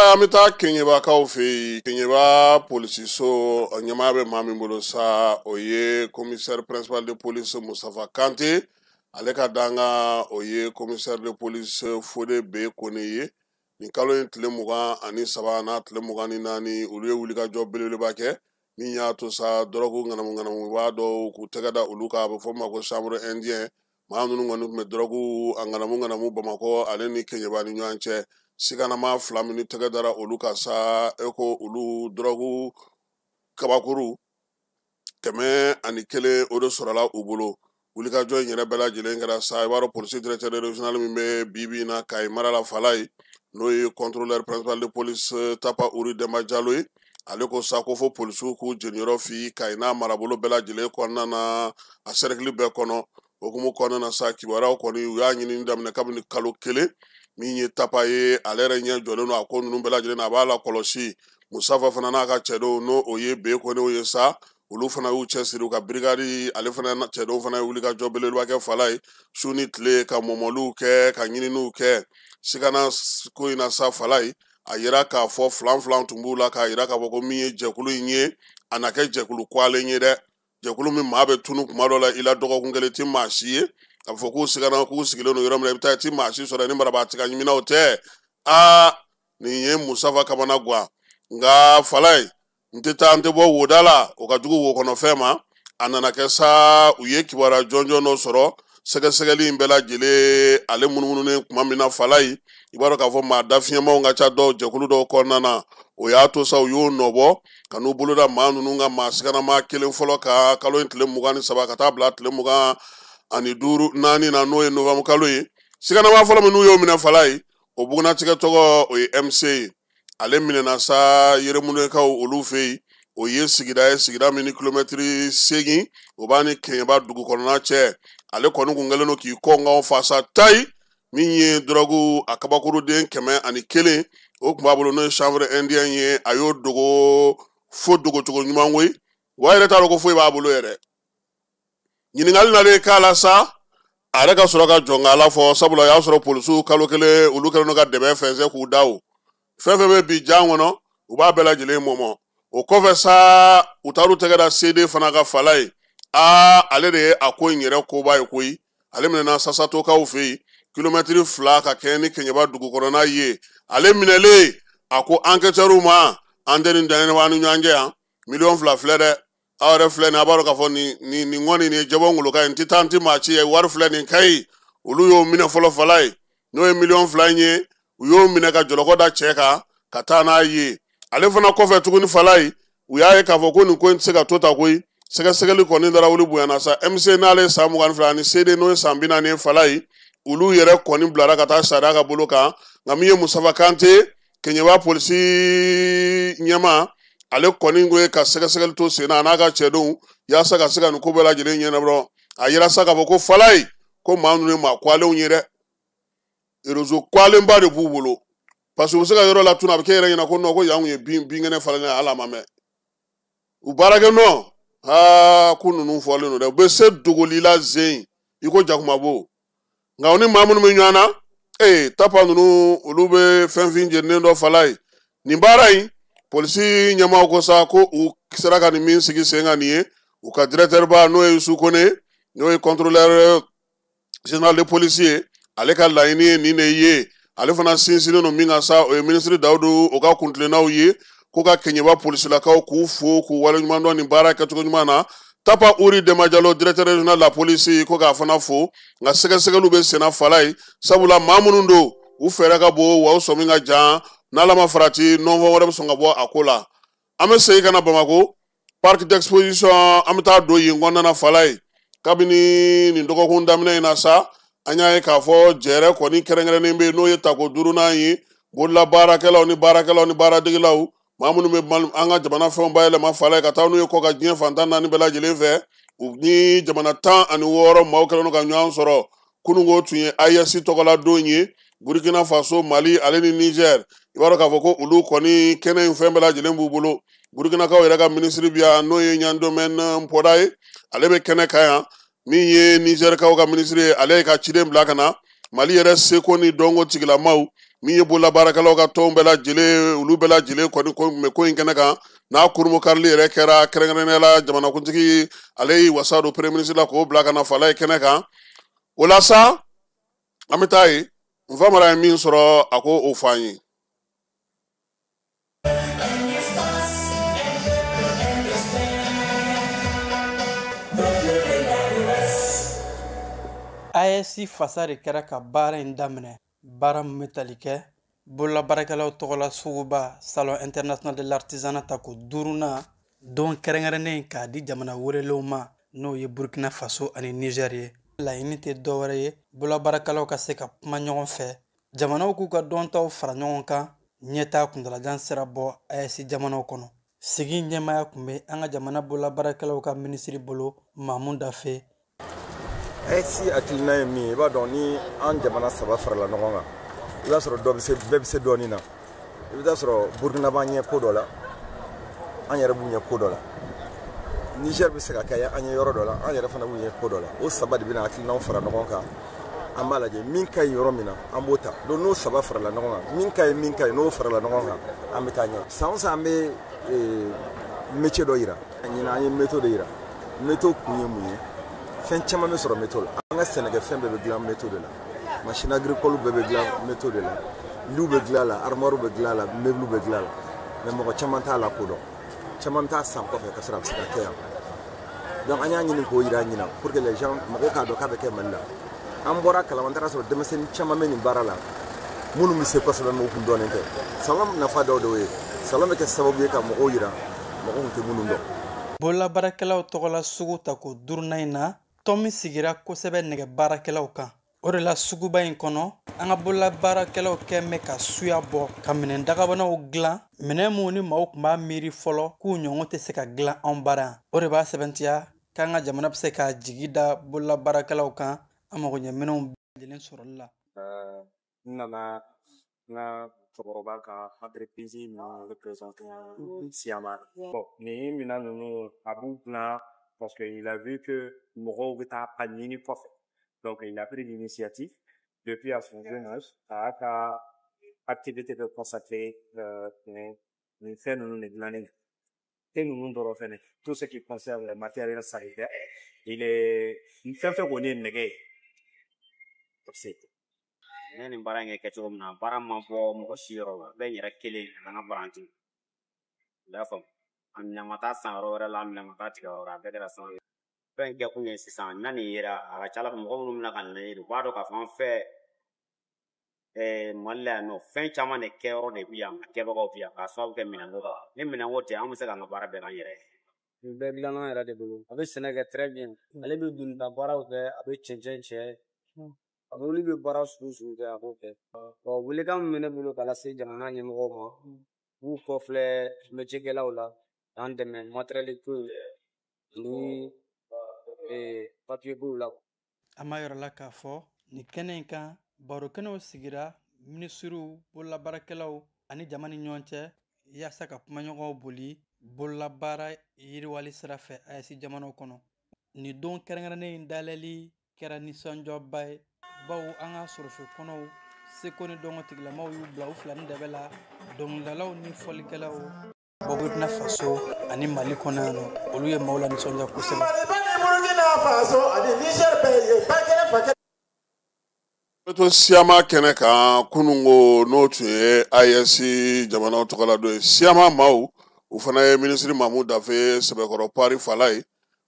Fala, an bɛ taa Keɲebakaw fɛ yen. Keɲeba polisiso ɲɛmaa bɛ maa min bolo sa, o ye commissaire principal de police Mustafa Kante. Ale ka danga o ye commissaire de police Fode B Kone ye. Nin kalo in tile 23 n'a tile 24, olu ye wulikajɔ belebeleba kɛ min y'a to sa dɔrɔgu ŋanamu ŋanamuba dɔw k'u tɛgɛ da olu kan. A bɛ fɔ min ma ko chanvre indien. Maa ninnu kɔni tun bɛ dɔrɔgu a ŋanamu ŋanamu Bamakɔ ale ni Keɲeba ni ɲɔgɔn cɛ. Siganama 2 minnu tɛgɛ dara olu kan sa, e ko olu dɔrɔgu kabakuru 101 o de sɔrɔla u bolo. Wulikajɔ in yɛrɛ bɛɛ lajɛlen kɛra sa, i b'a dɔn polisi directeur régional min bɛ bi bi in na Kayi mara la, Fala ye, n'o ye contrôleur principal de police Tapa Uri Demba Jalo ye. Ale ko sa ko fo polisiw k'u jeniyɔrɔ fi Kayi n'a marabolo bɛɛ lajɛlen kɔnɔna na, a cercle bɛɛ kɔnɔ. Hokumu kɔnɔna na sa, kibaruyaw kɔni u y'a ɲinini daminɛ kabini kalo 1. Min ye Tapa ye, ale yɛrɛ ɲɛ jɔlen don a ko ninnu bɛɛ lajɛlen na, a b'a la kɔlɔsi. Musafa fana n'a ka cɛdenw, n'o o ye B Konew ye sa, olu fana y'u cɛsiri u ka brigade, ale fana cɛdenw fana ye wulikajɔ belebeleba kɛ Fala ye su ni tile, ka mɔmɔliw kɛ, ka ɲininiw kɛ. Sigana ko in na sa, Fala ye, a yira k'a fɔ filan filan tun b'u la, k'a yira k'a fɔ ko min ye jɛkulu in ye, a na kɛ jɛkulu kwalen ye dɛ. Jɛkulu min maa bɛ tunu kuma dɔ la i la dɔgɔkun kelen ti maa si ye, a bɛ fɔ k'u sigana, k'u sigilen don yɔrɔ min na, i bɛ taa i ti maa si sɔrɔ ni marabaati ka ɲiminaw tɛ. Aa, nin ye Musafa kamana gan. Nka Fala ye, n tɛ taa, n tɛ bɔ woda la, o ka jugu wo kɔnɔ fɛn ma. A nana kɛ sa, u ye kibaruya jɔnjɔn dɔ sɔrɔ sɛgɛsɛgɛli in bɛɛ lajɛlen ale munumununen kuma min na, Fala ye, i b'a dɔn k'a fɔ maa dafiɲɛmaw ka ca dɔw jɛkulu dɔw kɔnɔna na. O y'a to sa u y'o nɔbɔ ka n'u bolo da maa ninnu ka maa siganama kelen fɔlɔ ka kalo in tile 23 ka taa bila tile 25 naani na, n'o ye novembre kalo ye. Siganama fɔlɔ min n'u y'o minɛ, Fala ye, o bugunatigɛ tɔgɔ o ye MC ye. Ale minɛna sa Yeremunekaw olu fɛ yen. O ye sigida ye, sigida min ni kilomɛtiri 8 o b'a ni Keɲeba dugu kɔnɔna cɛ. Ale kɔni kun kɛlen don k'i kɔnkanw fasa tayi. Min ye dɔrɔgu a kabakuruden 101 o tun b'a bolo, n'o ye chanvre indien ye, a y'o dogo fo dogocogo ɲuman koyi. Wa yɛrɛ t'a dɔn ko foyi b'a bolo yɛrɛ. Ɲininkali nalen k'a la sa, a yɛrɛ ka sɔrɔ ka jɔn ka ala fɔ, sabula o y'a sɔrɔ polisiw kalo 1 olu kɛlen don ka dɛmɛ fɛnsɛn k'u da o fɛn fɛn bɛ bi jan kɔnɔ, u b'a bɛɛ lajɛlen mɔmɔ. O kɔfɛ sa, u taar'u tɛgɛ da CD fana ka Fala ye. Aa, ale de ye a ko in yɛrɛ koba ye koyi. Ale minɛna Sasatokaw fɛ yen, kilomɛtiri 2 ka kɛɲɛ ni Keɲeba dugu kɔnɔna ye. Ale minɛlen, a ko enquêteurs ma, an tɛ nin dan ye an ni ɲɔgɔn cɛ yan, 2 miliyɔn filɛ dɛ, aw yɛrɛ filɛ nin, a b'a dɔn k'a fɔ nin kɔni nin ye jɛbɔ ngoloka ye, n tɛ taa n tɛ maa ci ye, wari filɛ nin ka ɲi. Olu y'o minɛ fɔlɔ, Fala ye, n'o ye 2 miliyɔn in ye. U y'o minɛ ka jɔlɔkɔ da cɛ kan ka taa n'a ye. Ale fana kɔfɛ tuguni, Fala ye, u y'a ye k'a fɔ ko nin ko in tɛ se ka to ta koyi. Sɛgɛsɛgɛli kɔni dara wuli bonyana sa. MC n'ale ye san 22 ani CD n'o ye san 40 ye, Fala ye, olu yɛrɛ kɔni bilara ka taa sariya ka bolo kan. Nka min ye Musafa Kante, Keɲeba polisi ɲɛmaa, ale kɔni ko ye ka sɛgɛsɛgɛli to sen na a n'a ka cɛdenw yaasa ka se ka nin ko bɛɛ lajɛlen ɲɛnabɔ. A yira sa k'a fɔ ko Fala ye, ko maa ninnu ye maa kwalenw ye dɛ, réseau kwalenba de b'u bolo, parce que u bɛ se ka yɔrɔ latunu, a bɛ kɛ yɛrɛ ɲɛna ko non, ko yan kun ye binkɛnɛ falen ye, hali a ma mɛn u baarakɛ nɔ. Aa, ko ninnu fɔlen don dɛ, u bɛ se dogoli la zen i ko jakumabo. Nka u ni maa minnu bɛ ɲɔgɔn na, ee, Tapa ninnu, olu bɛ fɛn fin jeninen dɔ, Fala ye. Nin baara in, polisi ɲɛmaaw ko sa ko u sera ka nin min sigi sen kan nin ye, u ka directeur ba, n'o ye Yusu Kone, n'o ye contrôleur général de police ye, ale ka laɲini ye nin de ye. Ale fana sinsinnen don min kan sa, o ye minisiri Dawudu o ka kuntilennaw ye, ko ka Keɲeba polisilakaw k'u fo k'u waleɲuman dɔn nin baara kɛcogo ɲuman na. Tapa Uri Demba Jalo, directeur régional de la police, ko k'a fana fo. Nka sɛgɛsɛgɛliw bɛ senna, Fala ye, sabula maa minnu don, u fɛɛrɛ ka bon wa u sɔmi ka jan. N'Ala ma farati, nɔnfɔ wɛrɛ bɛ sɔn ka bɔ a ko la. An bɛ segin ka na Bamakɔ parc d'exposition, an bɛ taa don yen kɔnɔna na, Fala ye. Kabini nin dɔgɔkun daminɛ in na sa, an y'a ye k'a fɔ jɛrɛ kɔni kɛrɛnkɛrɛnnen bɛ yen, n'o ye tako 5nan ye. Bolola baarakɛlaw ni baarakɛlaw ni baaradegelaw, maa minnu bɛ an ka jamana fɛnw bayɛlɛma, Fala ye, ka taa n'u ye kɔ ka diɲɛ fantan naani bɛɛ lajɛlen fɛ, u ni jamana 16 maaw kɛlen don ka ɲɔgɔn sɔrɔ. Kununko tun ye AES tɔgɔla don ye. Burkina Faso, Mali ale ni Niger, i b'a dɔn k'a fɔ ko olu kɔni kɛnɛ in fɛn bɛɛ lajɛlen b'u bolo. Burkinakaw yɛrɛ ka minisiri bi yan, n'o ye Ɲandomɛn Npɔda ye, ale bɛ kɛnɛ kan yan. Min ye Nizɛrikaw ka minisiri ye, ale ye ka ciden bila ka na. Mali yɛrɛ seko ni dɔnko tigilamaw, Min ye bololabaarakɛlaw ka tɔnw bɛɛ lajɛlen, olu bɛɛ lajɛlen kɔni ko bɛ ko in kɛnɛ kan n'a kurunbonkarili yɛrɛ kɛra. Kɛrɛnkɛrɛnnenya la, jamanakuntigi ale y'i wasa don premier ministre la k'o bila ka na fala ye kɛnɛ kan. O la sa, an bɛ taa yen. Nfa Mara ye min sɔrɔ, a ko o fɔ an ye. AES fasa de kɛra ka baara in daminɛ, baara min bɛ tali kɛ bololabaarakɛlaw tɔgɔla suguba Salon international de l'artisanat tako duurunan don kɛrɛnkɛrɛnnen k'a di jamana welelenw ma, n'o ye Burkina Faso ani Niger ye. Laɲini tɛ dɔwɛrɛ ye, bololabaarakɛlaw ka se ka kuma ɲɔgɔn fɛ, jamanaw k'u ka dɔntaw fara ɲɔgɔn kan, ɲɛtaa kuntalajan sira bɔ AES jamanaw kɔnɔ. Sigi ɲɛmaaya tun bɛ an ka jamana bololabaarakɛlaw ka minisiri bolo, Mamu Dafe. AES hakilina ye min ye, i b'a dɔn ni an jamana saba farala ɲɔgɔn kan, i b'a sɔrɔ dɔ bɛ se, bɛɛ bɛ se dɔɔnin na. I bɛ taa sɔrɔ Burkina b'an ɲɛ ko dɔ la, an yɛrɛ b'u ɲɛ ko dɔ la. Niger bɛ se ka kɛ an ye yɔrɔ dɔ la, an yɛrɛ fana b'u ɲɛ ko dɔ la. O saba de bɛna hakilinaw fara ɲɔgɔn kan, an b'a lajɛ min ka ɲi yɔrɔ min na, an b'o ta. Donc n'o saba farala ɲɔgɔn kan, min ka ɲi, min ka ɲi, n'o farala ɲɔgɔn kan, an bɛ taa ɲɛ. San o san an bɛ métier dɔ yira. Ɲinan an ye métaux de yira. Métaux kun ye mun ye? Fɛn caman bɛ sɔrɔ métaux la. An ka sɛnɛkɛfɛn bɛɛ bɛ dilan métaux de la. Machine agricole bɛɛ bɛ dilan métaux de la. Liw bɛ dilan la, armoire bɛ dilan la, meuble bɛ dilan la. Mais mɔgɔ caman t'a la kodɔn. Caman bɛ taa san kɔfɛ ka sɔrɔ a bɛ se ka kɛ yan. Donc an y'a ɲini k'o yira ɲinan pour que les gens, mɔgɔw k'a dɔn k'a bɛ kɛ Mali la. An bɔra kalama, an taara sɔrɔ denmisɛnnin caman bɛ nin baara la minnu bɛ se kosɛbɛ, mais u kun dɔnnen tɛ. Salon nafa dɔw de y'o ye. Salon bɛ kɛ sababu ye ka mɔgɔw yira mɔgɔw tun tɛ minnu dɔn. Bololabaarakɛlaw tɔgɔla sugu tako duurunan in na, tɔn min sigira kosɛbɛ nɛgɛ baarakɛlaw kan. O de la suguba in kɔnɔ, an ka bololabaarakɛlaw kɛn bɛ ka suya bɔ ka minɛn dagabanaw dilan, minɛn minnu ni maaw tun b'a miiri fɔlɔ k'u ɲɔgɔn tɛ se ka dilan anw bara yan. O de b'a sɛbɛntiya k'an ka jamana bɛ se k'a jigi da bololabaarakɛlaw kan an magoɲɛminɛnw bɛɛ lajɛlen sɔrɔli la. N nana n ka cɛkɔrɔba ka entreprise ninnu représenter Siyama. Bon, nin minɛn ninnu a b'u dilan parce que il a vu que mɔgɔw bɛ taa a ɲini kɔfɛ. Donc il a pris l'initiative depuis à son jeune âge a y'a ka activité bɛ consacrer nin fɛn ninnu de dilanni na. Te ninnu dɔrɔn fɛnɛ, tout ce qui concerne les matériels sanitaires, il est fɛn fɛn kɔni ye nɛgɛ ye. Ne nin baara in kɛ kɛcogo min na, baara ma bɔ mɔgɔ si yɔrɔ la, bɛɛ n yɛrɛ kelen ka n ka paranti. I y'a faamu, a minɛn ma taa san yɔrɔ wɛrɛ la, a minɛn ma taa tigɛ yɔrɔ wɛrɛ, a bɛɛ kɛra sanu ye. Fɛn kɛ kun ye sisan, n'a nin yera, a ka ca ala fɛ mɔgɔ minnu bɛna ka nin ye, u b'a dɔn k'a fɔ an fɛ Mali la yan nɔ, fɛn caman de kɛyɔrɔ de bɛ yan, a kɛbagaw bɛ yan, k'a sababu kɛ minɛnko kan. Ni minɛnko tɛ, an bɛ se k'an ka baara bɛɛ k'an yɛrɛ ye. Nin bɛɛ dilanna an yɛrɛ de bolo. A bɛ sɛnɛ kɛ très bien. Ale bɛ dunta baaraw kɛ, a bɛ cɛncɛn cɛ. A bɛ wuli bɛ baara sugu sugu kɛ, a b'o kɛ. Bon, welekan min bɛ ne bolo ka lase jamana ɲɛmɔgɔw ma, u k'u kɔfilɛ métier-kɛlaw la, k'an dɛmɛ matériel ko ani papier kow la. An b'a yɔrɔ la k'a fɔ nin kɛnɛ in kan, baro kɛnɛw sigira minisiriw, bololabaarakɛlaw ani jama ni ɲɔgɔn cɛ, yaasa ka kumaɲɔgɔnw boli bololabaara yiriwali sira fɛ AES jamanaw kɔnɔ. Nin don kɛrɛnkɛrɛnnen in dayɛlɛli kɛra nisɔndiyaba ye, bawo an ka sɔrɔfɛ kɔnɔw seko ni dɔnko tigilamaw y'u bila u fila ni dɛbɛ la, dɔnkilidalaw ni fɔlikɛlaw bɔ Burkina Faso ani Mali kɔnɔ yan nɔ, olu ye maaw la nisɔndiya kosɛbɛ. Maliba ni Burkina Faso ani Niger bɛɛ ye ba kelen fa kelen. Bɛ to Siyama kɛnɛ kan kununko, n'o tun ye AES jamanaw tɔgɔla dɔ ye. Siyama maaw, u fana ye minisiri Mamu Dafe sɛbɛkɔrɔ pari fala ye.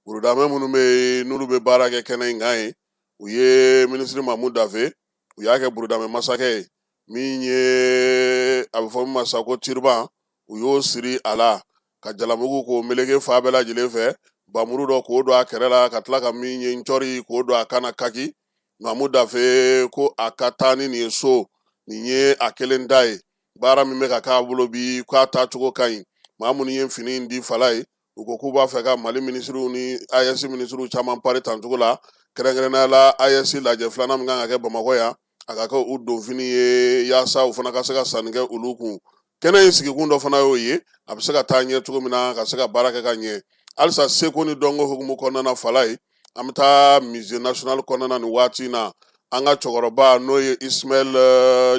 Burudamɛ minnu bɛ yen n'olu bɛ baara kɛ kɛnɛ in kan ye, u ye minisiri Mamu Dafe, u y'a kɛ burudamɛ masakɛ ye, min ye a bɛ fɔ min ma sa ko tiriban, u y'o siri a la ka jalamugu k'o meleke fa bɛɛ lajɛlen fɛ, bamuru dɔ k'o don a kɛrɛ la, ka tila ka min ye ncɔri k'o don a kan na kaki. Mamu Dafe ko a ka taa ni nin ye so, nin ye a kelen da ye, baara min bɛ ka k'a bolo bi k'a taacogo ka ɲi. Maa minnu ye fini in di fala ye, u ko k'u b'a fɛ ka Mali minisiriw ni AES minisiriw caman pari tancogo la, kɛrɛnkɛrɛnnenya la AES lajɛ filanan min kan ka kɛ Bamakɔ yan, a ka kɛ u donfini ye yaasa u fana ka se ka sanni kɛ olu kun. Kɛnɛ in sigikun dɔ fana y'o ye, a bɛ se ka taa ɲɛ cogo min na, ka se ka baara kɛ ka ɲɛ. Halisa seko ni dɔnko hukumu kɔnɔna na fala ye, an bɛ taa musée national kɔnɔna na nin waati in na. An ka cɛkɔrɔba n'o ye Ismaël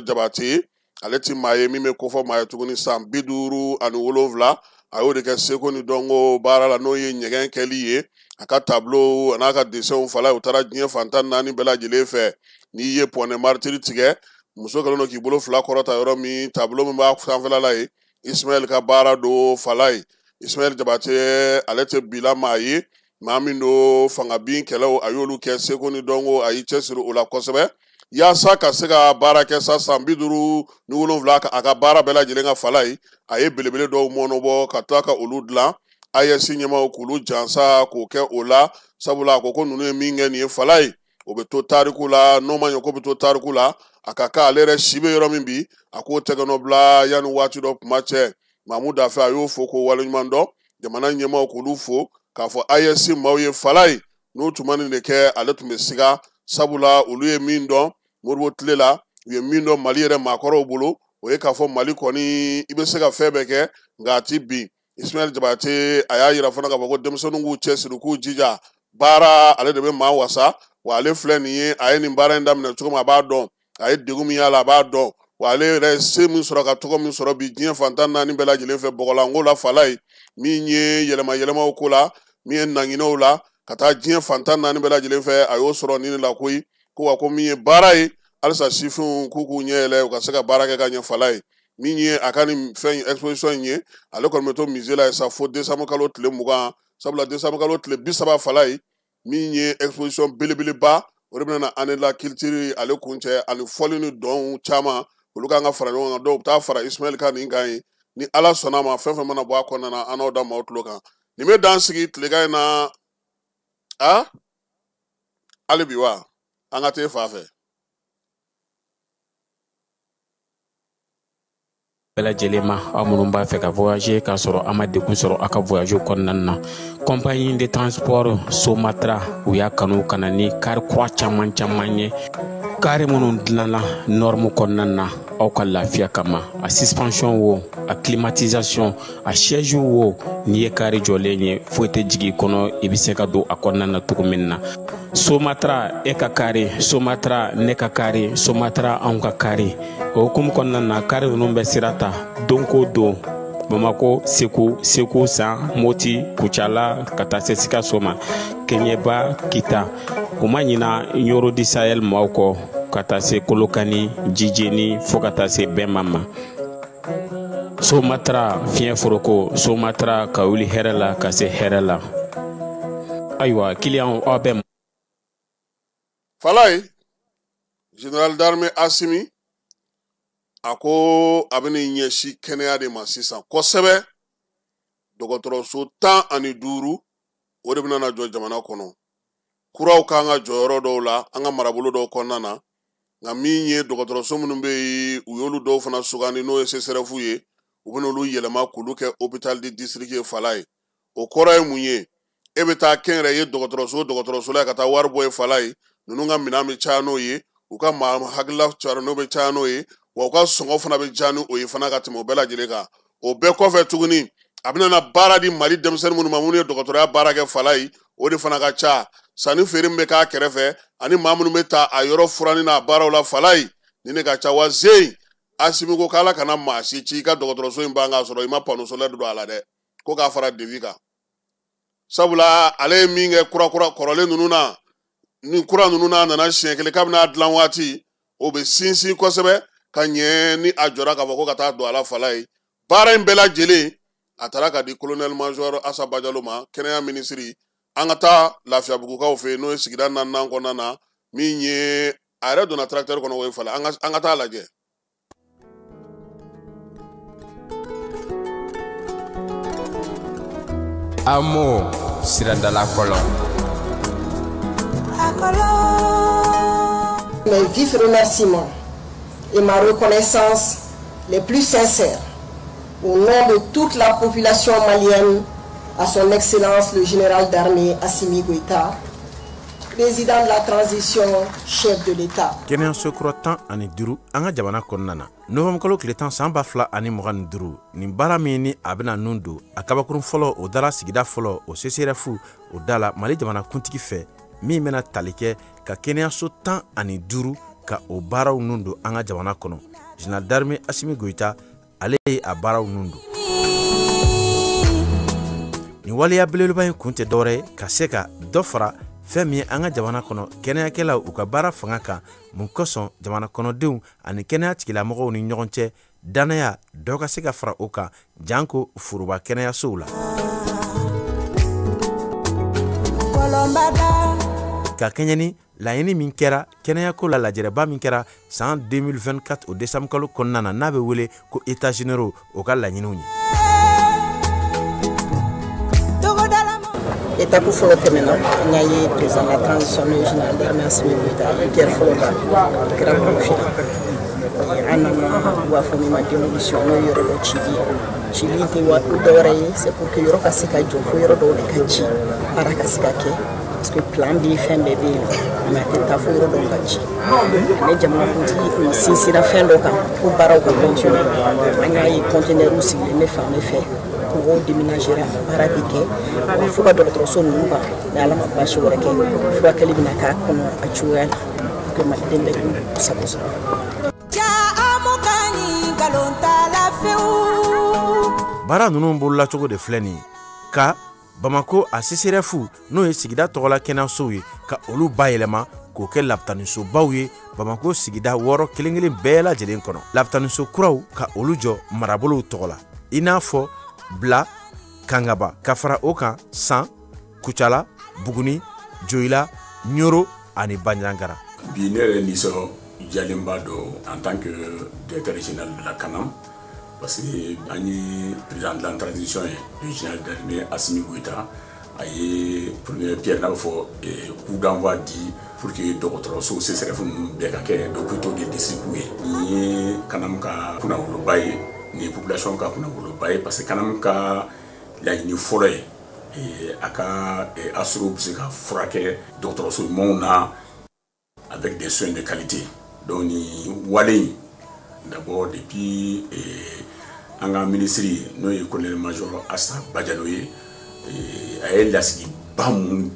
Jabate ye, Ale ti maa ye min bɛ kofɔ maa ye tuguni. San 57 a y'o de kɛ seko ni dɔnko baara la, n'o ye ɲɛgɛn kɛli ye. A ka tableau a n'a ka dessinw fala, u taara diɲɛ fan 14 bɛɛ lajɛlen fɛ. N'i ye pɔnɛ maritiri tigɛ, muso kɛlen don k'i bolo fila kɔrɔta yɔrɔ min, tableau min b'a sanfɛla la ye, Ismaël ka baara don fala ye. Ismaël Jabate ale tɛ bila maa ye, maa min don fanga bin kɛlɛw a y'olu kɛ seko ni dɔnko, a y'i cɛsiri o la kosɛbɛ yaasa ka se ka baara kɛ sa. San 57 a ka baara bɛɛ lajɛlen ka fala ye, a ye belebele dɔw mɔnɔbɔ ka tila ka olu dilan. AES ɲɛmaaw k'olu jansa k'o kɛ o la, sabula a ko ko ninnu ye min kɛ nin ye fala ye, o bɛ to tariku la. N'o ma ɲɛ ko bɛ to tariku la, a ka kan ale yɛrɛ si bɛ yɔrɔ min bi, a k'o tɛgɛnɔ bila yanni waati dɔ kuma cɛ. Mamu Dafe a y'o fo k'o waleɲuman dɔn, jamana ɲɛmaaw k'olu fo k'a fɔ AES maaw ye fala ye, n'u tun ma nin de kɛ ale tun bɛ siga, sabula olu ye min dɔn Modibo tile la, u ye min dɔn Mali yɛrɛ maakɔrɔw bolo, o ye k'a fɔ Mali kɔni i bɛ se ka fɛn bɛɛ kɛ nka a ti bin. Ismaël Jabate a y'a yira fana k'a fɔ ko denmisɛnninw k'u cɛsiri k'u jija baara, ale de bɛ maa wasa. Wa ale filɛ nin ye, a ye nin baara in daminɛ cogo min a b'a dɔn, a ye degun min y'a la a b'a dɔn, wa ale yɛrɛ se min sɔrɔ ka tɔgɔ min sɔrɔ bi diɲɛ fan 14 bɛɛ lajɛlen fɛ bɔgɔlanko la fala ye, min ye yɛlɛma yɛlɛmaw ko la, min ye nanginɛw la ka taa diɲɛ fan 14 bɛɛ lajɛlen fɛ, a y'o sɔrɔ nin de la koyi. Ko wa ko min ye baara ye, halisa sifinw k'u k'u ɲɛ yɛlɛ u ka se ka baara kɛ ka ɲɛ fala ye. Min ye a ka nin fɛn exposition in ye, ale kɔni bɛ to musée la yen sa fo décembre kalo tile 20, sabula décembre kalo tile 30 fala ye, min ye exposition belebeleba, o de bɛna na année de la culture ale kuncɛ, ani fɔli ni dɔnw caman olu kan ka fara ɲɔgɔn kan. Dɔw bɛ taa fara Ismaël ka nin kan ye. Ni Ala sɔnna ma, fɛn fɛn mana bɔ a kɔnɔna na, an n'aw da maaw tulo kan. Nin bɛ dan sigi tilegan in na a hali bi wa an ka t'e fa fɛ. Bɛɛ lajɛlen ma, aw minnu b'a fɛ ka voyager k'a sɔrɔ a ma degun sɔrɔ a ka voyage kɔnɔna na, compagnie de transport Somatra u y'a kanu ka na ni kari kura caman caman ye, kari minnu dilanna norme kɔnɔna na aw ka lafiya kama. A suspension wo, a climatisation, a siège wo, n'i ye kari jɔlen ye foyi tɛ jigin i kɔnɔ, i bɛ se ka don a kɔnɔna na cogo min na. Somatra e ka kari, Somatra ne ka kari, Somatra anw ka kari. O hukumu kɔnɔna na, kari ninnu bɛ sira ta don ko don Bamako, Segu, Segu San, Moti, Kucala ka taa se Sikaso ma, Kɛɲɛba, Kita. U ma ɲina Ɲoro di Sahel maaw kɔ ka taa se Kolokani, Jijeni fo ka taa se Bɛnma ma. Somatra fiɲɛ foroko, Somatra ka wuli hɛrɛ la ka se hɛrɛ la. Ayiwa kiliyanw aw bɛ Falaye, général d'armée Assimi a ko a bɛna ɲɛsin kɛnɛya de ma sisan kosɛbɛ. Dɔgɔtɔrɔso 15 o de bɛna na jɔ jamana kɔnɔ. Kuraw kan ka jɔ yɔrɔ dɔw la an ka marabolo dɔw kɔnɔna na, nka min ye dɔgɔtɔrɔso minnu bɛ yen, u y'olu dɔw fana sugandi, n'o ye CSRéf ye, u bɛna olu yɛlɛma k'olu kɛ hôpital de district ye fala ye. O kɔrɔ ye mun ye? E bɛ taa kɛnyɛrɛye dɔgɔtɔrɔso la ka taa wari bɔ ye fala ye, ninnu ka minɛn bɛ caya n'o ye, u ka maa hakilila caya n'o bɛ caya n'o ye, wa u ka sɔngɔ fana bɛ diya ni o ye fana ka tɛmɛ o bɛɛ lajɛlen kan. O bɛɛ kɔfɛ tuguni, a bɛna na baara di Mali denmisɛnnin minnu ma, minnu ye dɔgɔtɔrɔya baara kɛ fala ye, o de fana ka ca. Sanni feere min bɛ k'a kɛrɛfɛ ani maa minnu bɛ taa a yɔrɔ furanni n'a baaraw la fala ye, ni ne ka ca. Wa zen Asimi ko k'Ala kana maa si ci i ka dɔgɔtɔrɔso in ban k'a sɔrɔ i ma panneau solaire don a la dɛ, ko k'a fara devis kan. Sabula ale ye min kɛ kura kura kɔrɔlen ninnu na, ni kura ninnu n'a nana siɲɛ kelen k'a bɛna dilan waati, o bɛ sinsin kosɛbɛ ka ɲɛ ni a jɔra k'a fɔ ko ka taa don a la fala ye. Baara in bɛɛ lajɛlen a taara ka di colonel major Asa Bajalo ma, kɛnɛya minisiri. An ka taa Lafiyabugukaw fɛ yen, n'o ye sigida 4nan kɔnɔna na, min ye a yɛrɛ donna tracteur kɔnɔ o ye fala. An ka taa lajɛ. Amo siradala kɔlɔn. Mes vifs remerciements et ma reconnaissance les plus sincères au nom de toute la population malienne à son Excellence le général d'armée Assimi Goïta, président de la transition, chef de l'État. Kɛnɛyaso kura 15 an ka jamana kɔnɔna na, novembre kalo tile 10 san 2025, nin baara min ni a bɛna nun don a kabakurun fɔlɔ, o dara sigida fɔlɔ, o CSRéf o da la Mali jamana kuntigi fɛ, min bɛna tali kɛ ka kɛnɛyaso 15 ka o baaraw nun don an ka jamana kɔnɔ. Général d'armée Assimi Goïta, ale ye a baaraw nun don. Nin waleya belebeleba in kun tɛ dɔwɛrɛ ye ka se ka dɔ fara fɛn min ye an ka jamana kɔnɔ kɛnɛyakɛlaw u ka baara fanga kan, mun kosɔn jamana kɔnɔdenw ani kɛnɛya tigilamɔgɔw ni ɲɔgɔn cɛ danaya dɔ ka se ka fara o kan, janko foroba kɛnɛyasow la. Ka kɛɲɛ ni laɲini min kɛra kɛnɛyako la, lajɛrɛba min kɛra san 2024 o décembre kalo kɔnɔna na, n'a bɛ wele ko états généraux, o ka laɲiniw ye. Étape fɔlɔ tɛmɛna, an y'a ye président de la transition n'o ye général d'armée Assimi Goïta ye pierre fɔlɔ da, o kɛra Korofina. An nana, u b'a fɔ min ma démolition, n'o ye yɔrɔ dɔ cili ye. Cili tɛ dɔwɛrɛ ye, c'est pour que yɔrɔ ka se ka jɔ, fo yɔrɔ dɔw de ka ci, baara ka se ka kɛ, parce que plan bɛ yen, fɛn bɛɛ bɛ yen nɔ, mais a tɛ taa fo yɔrɔ dɔw ka ci. Ale jamanakuntigi kun sinsinna fɛn dɔ kan ko baaraw ka continuer. An y'a ye conteneurs sigilen bɛ fan bɛɛ fɛ, mɔgɔw déménagera, baara bɛ kɛ wa fo ka dɔgɔtɔrɔso ninnu kan, ni Ala ma baasi wɛrɛ kɛ, furakɛli bɛna k'a kɔnɔ a cogoya la pour que maliden bɛɛ k'u sago sɔrɔ. Baara ninnu bololacogo de filɛ nin ye ka Bamako a CSRéf, n'o ye sigida tɔgɔla kɛnɛyasow ye, ka olu bayɛlɛma k'o kɛ lapitanisobaw ye Bamako sigida 6 kelen kelen bɛɛ lajɛlen kɔnɔ. Lapitaniso kuraw ka olu jɔ marabolow tɔgɔ la, i n'a fɔ Bila, Kangaba, ka fara o kan San, Kucala, Buguni, Joyila, Ɲoro ani Banjagara. Bi ne yɛrɛ nisɔndiyalenba don en tant que directeur régional de la CANAM, parce que an ye président de la transition ye, le général d'armée Assimi Goïta, a ye première pierre, n'a bɛ fɔ coup d'envoi di pour que dɔgɔtɔrɔso CSRéf ninnu bɛɛ ka kɛ hôpitaux de district ye. Nin ye CANAM ka kunnawoloba ye, nin ye population ka kunnawoloba ye, parce que CANAM ka laɲini fɔlɔ ye a ka assurés bɛ se ka furakɛ dɔgɔtɔrɔso ɲumanw na avec des soins de qualité. Donc nin wale in, d'abord depuis an ka ministre, n'o ye colonel major Assa Badialo ye, a ye lasigiba mun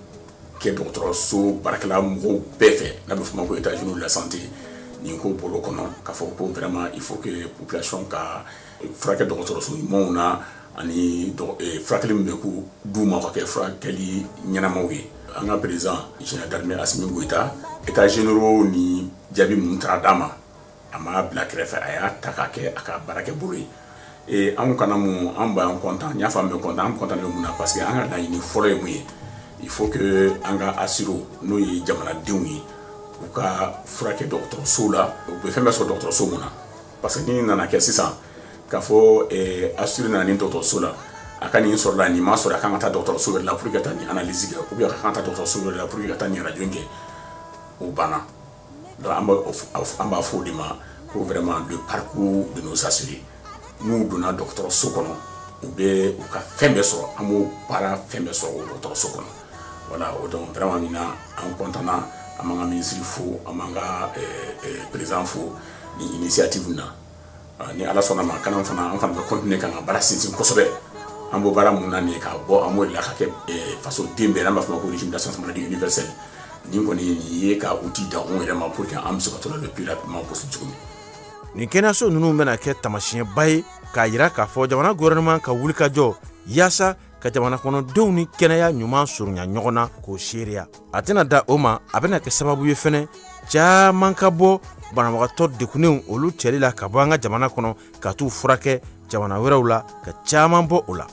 kɛ dɔgɔtɔrɔso baarakɛla mɔgɔw bɛɛ fɛ, n'a bɛ f'o ma ko états généraux de la santé, nin ko bɔr'o kɔnɔ k'a fɔ ko vraiment il faut que population ka furakɛ dɔgɔtɔrɔso ɲumanw na, ani furakɛli min bɛ k'u d'u ma ka kɛ furakɛli ɲɛnamaw ye. An ka président général d'armée Assimi Goïta, états généraux ni jaabi minnu taara d'a ma, a m'a bila kɛrɛfɛ, a y'a ta k'a kɛ a ka baarakɛ bolo ye. Et anw kana mun, an b'an content, n y'a fɔ an bɛ content, an content bɛ mun na, parce que an ka laɲini fɔlɔ ye mun ye, il faut que an ka assurés, n'o ye jamanadenw ye, u ka furakɛ dɔgɔtɔrɔso la, u bɛ fɛn bɛɛ sɔrɔ dɔgɔtɔrɔso mun na. Parce que ni nana kɛ sisan k'a fɔ assuré nana nin dɔgɔtɔrɔso la, a ka nin sɔrɔ la, nin ma sɔrɔ, a kan ka taa dɔgɔtɔrɔso wɛrɛ la pour que ka taa nin analyse kɛ, ou bien a kan ka taa dɔgɔtɔrɔso wɛrɛ la pour que ka taa nin radio kɛ, o banna. Donc an b'a fɔ o de ma ko vraiment le parcours de nos assurés, n'u donna dɔgɔtɔrɔso kɔnɔ, u bɛ u ka fɛn bɛɛ sɔrɔ, an b'o baara fɛn bɛɛ sɔrɔ o dɔgɔtɔrɔso kɔnɔ. Voilà, o donc vraiment nin na an content na, an b'an ka ministre fo, an b'an ka président fo nin initiative na. Ni Ala sɔnna ma, CANAM fana, an fana bɛ continuer k'an ka baara sinsin kosɛbɛ. An b'o baara mun na nin ye, k'a bɔ an b'o de la ka kɛ fasoden bɛɛ, n'an b'a fɔ o ma ko régime d'assurance maladie universelle. Nin kɔni nin ye ka outil d'anw yɛrɛ ma pour que an bɛ se ka to la le plus rapidement possible cogo min. Nin kɛnɛyaso ninnu bɛna kɛ taamasiyɛnba ye k'a jira k'a fɔ jamana gouvernement ka wulikajɔ yaasa ka jamana kɔnɔdenw ni kɛnɛya ɲuman surunya ɲɔgɔn na k'o seereya. A tɛna da o ma, a bɛna kɛ sababu ye fɛnɛ caman ka bɔ banabagatɔ degunnenw olu cɛli la ka bɔ an ka jamana kɔnɔ ka t'u furakɛ jamana wɛrɛw la, ka caman bɔ o la.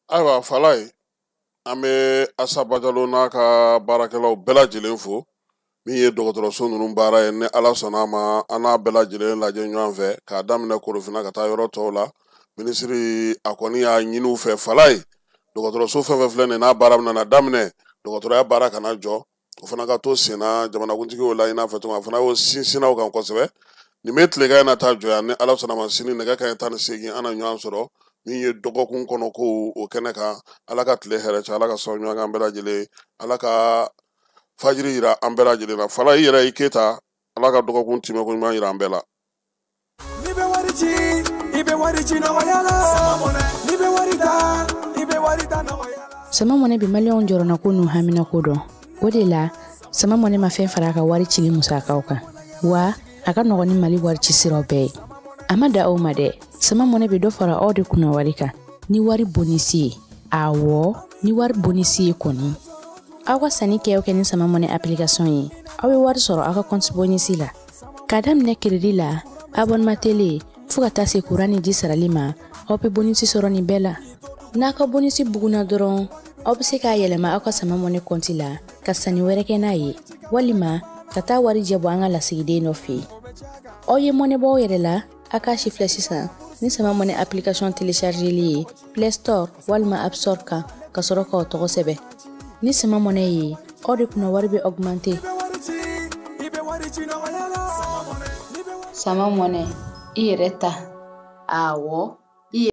Ayiwa Falaye, an bɛ Assa Badialo n'a ka baarakɛlaw bɛɛ lajɛlen fo min ye dɔgɔtɔrɔso ninnu baara ye. Ni Ala sɔnna a ma, an n'a bɛɛ lajɛlen lajɛ ɲɔgɔn fɛ k'a daminɛ Korofina ka taa yɔrɔ tɔw la. Minisiri a kɔni y'a ɲini u fɛ Falaye, dɔgɔtɔrɔso fɛn fɛn filɛ nin ye, n'a baara bɛna daminɛ, dɔgɔtɔrɔya baara kana jɔ, o fana ka to sen na. Jamanakuntigi y'o laɲini a fɛ cogo min, a fana y'o sinsin o kan kosɛbɛ. Nin bɛ tilegan in na taa jɔ yan, ni Ala sɔnna ma, sini nɛgɛ kanɲɛ 18 an na ɲɔgɔn sɔrɔ min ye dɔgɔkun kɔnɔ ko o kɛnɛ kan. Ala ka tile hɛrɛ cɛ, Ala ka sɔn ɲɔgɔn kan bɛɛ lajɛlen, Ala ka fajiri yira an bɛɛ lajɛlen na. Falaye, i yɛrɛ i Keyita, Ala ka dɔgɔkun tɛmɛko ɲuman yira an bɛɛ la. wari ci nɔgɔya la. N'i bɛ wari ta, i bɛ wari ta nɔgɔya la. Sama Mɔnɛ bɛ maliyɛnw jɔrɔnako n'u haminako dɔn. O de la, Sama Mɔnɛ ma fɛn fara a ka wari cili musakaw kan, wa a ka nɔgɔn ni Mali wari ci siraw bɛɛ ye. A ma da aw ma dɛ, Sama Mɔnɛ bɛ dɔ fara aw de kunna wari kan ni wari bonisi ye. Awɔ, ni wari bonisi ye kɔni. Aw ka sanni kɛ o kɛ ni Sama Mɔnɛ application ye, aw bɛ wari sɔrɔ aw ka compte bonisi la. K'a daminɛ crédit la, abonnement télé, fo ka taa se courant ni ji sarali ma, aw bɛ bonisi sɔrɔ nin bɛɛ la. N'a ka bonisi bugunna dɔrɔn, aw bɛ se k'a yɛlɛma aw ka Sama Mɔnɛ kɔnti la ka sanni wɛrɛ kɛ n'a ye, walima ka taa wari jɛ bɔ an ka lasigiden dɔ fɛ yen. Aw ye mɔnɛ bɔ aw yɛrɛ la, a k'a si filɛ sisan ni Sama Mɔnɛ application téléchargeli ye Play Store walima App Store kan, ka sɔrɔ k'aw tɔgɔ sɛbɛn. Ni Sama Mɔnɛ ye, aw de kunna wari bɛ augmenter. Sama Mɔnɛ, i yɛrɛ ta. Awɔ.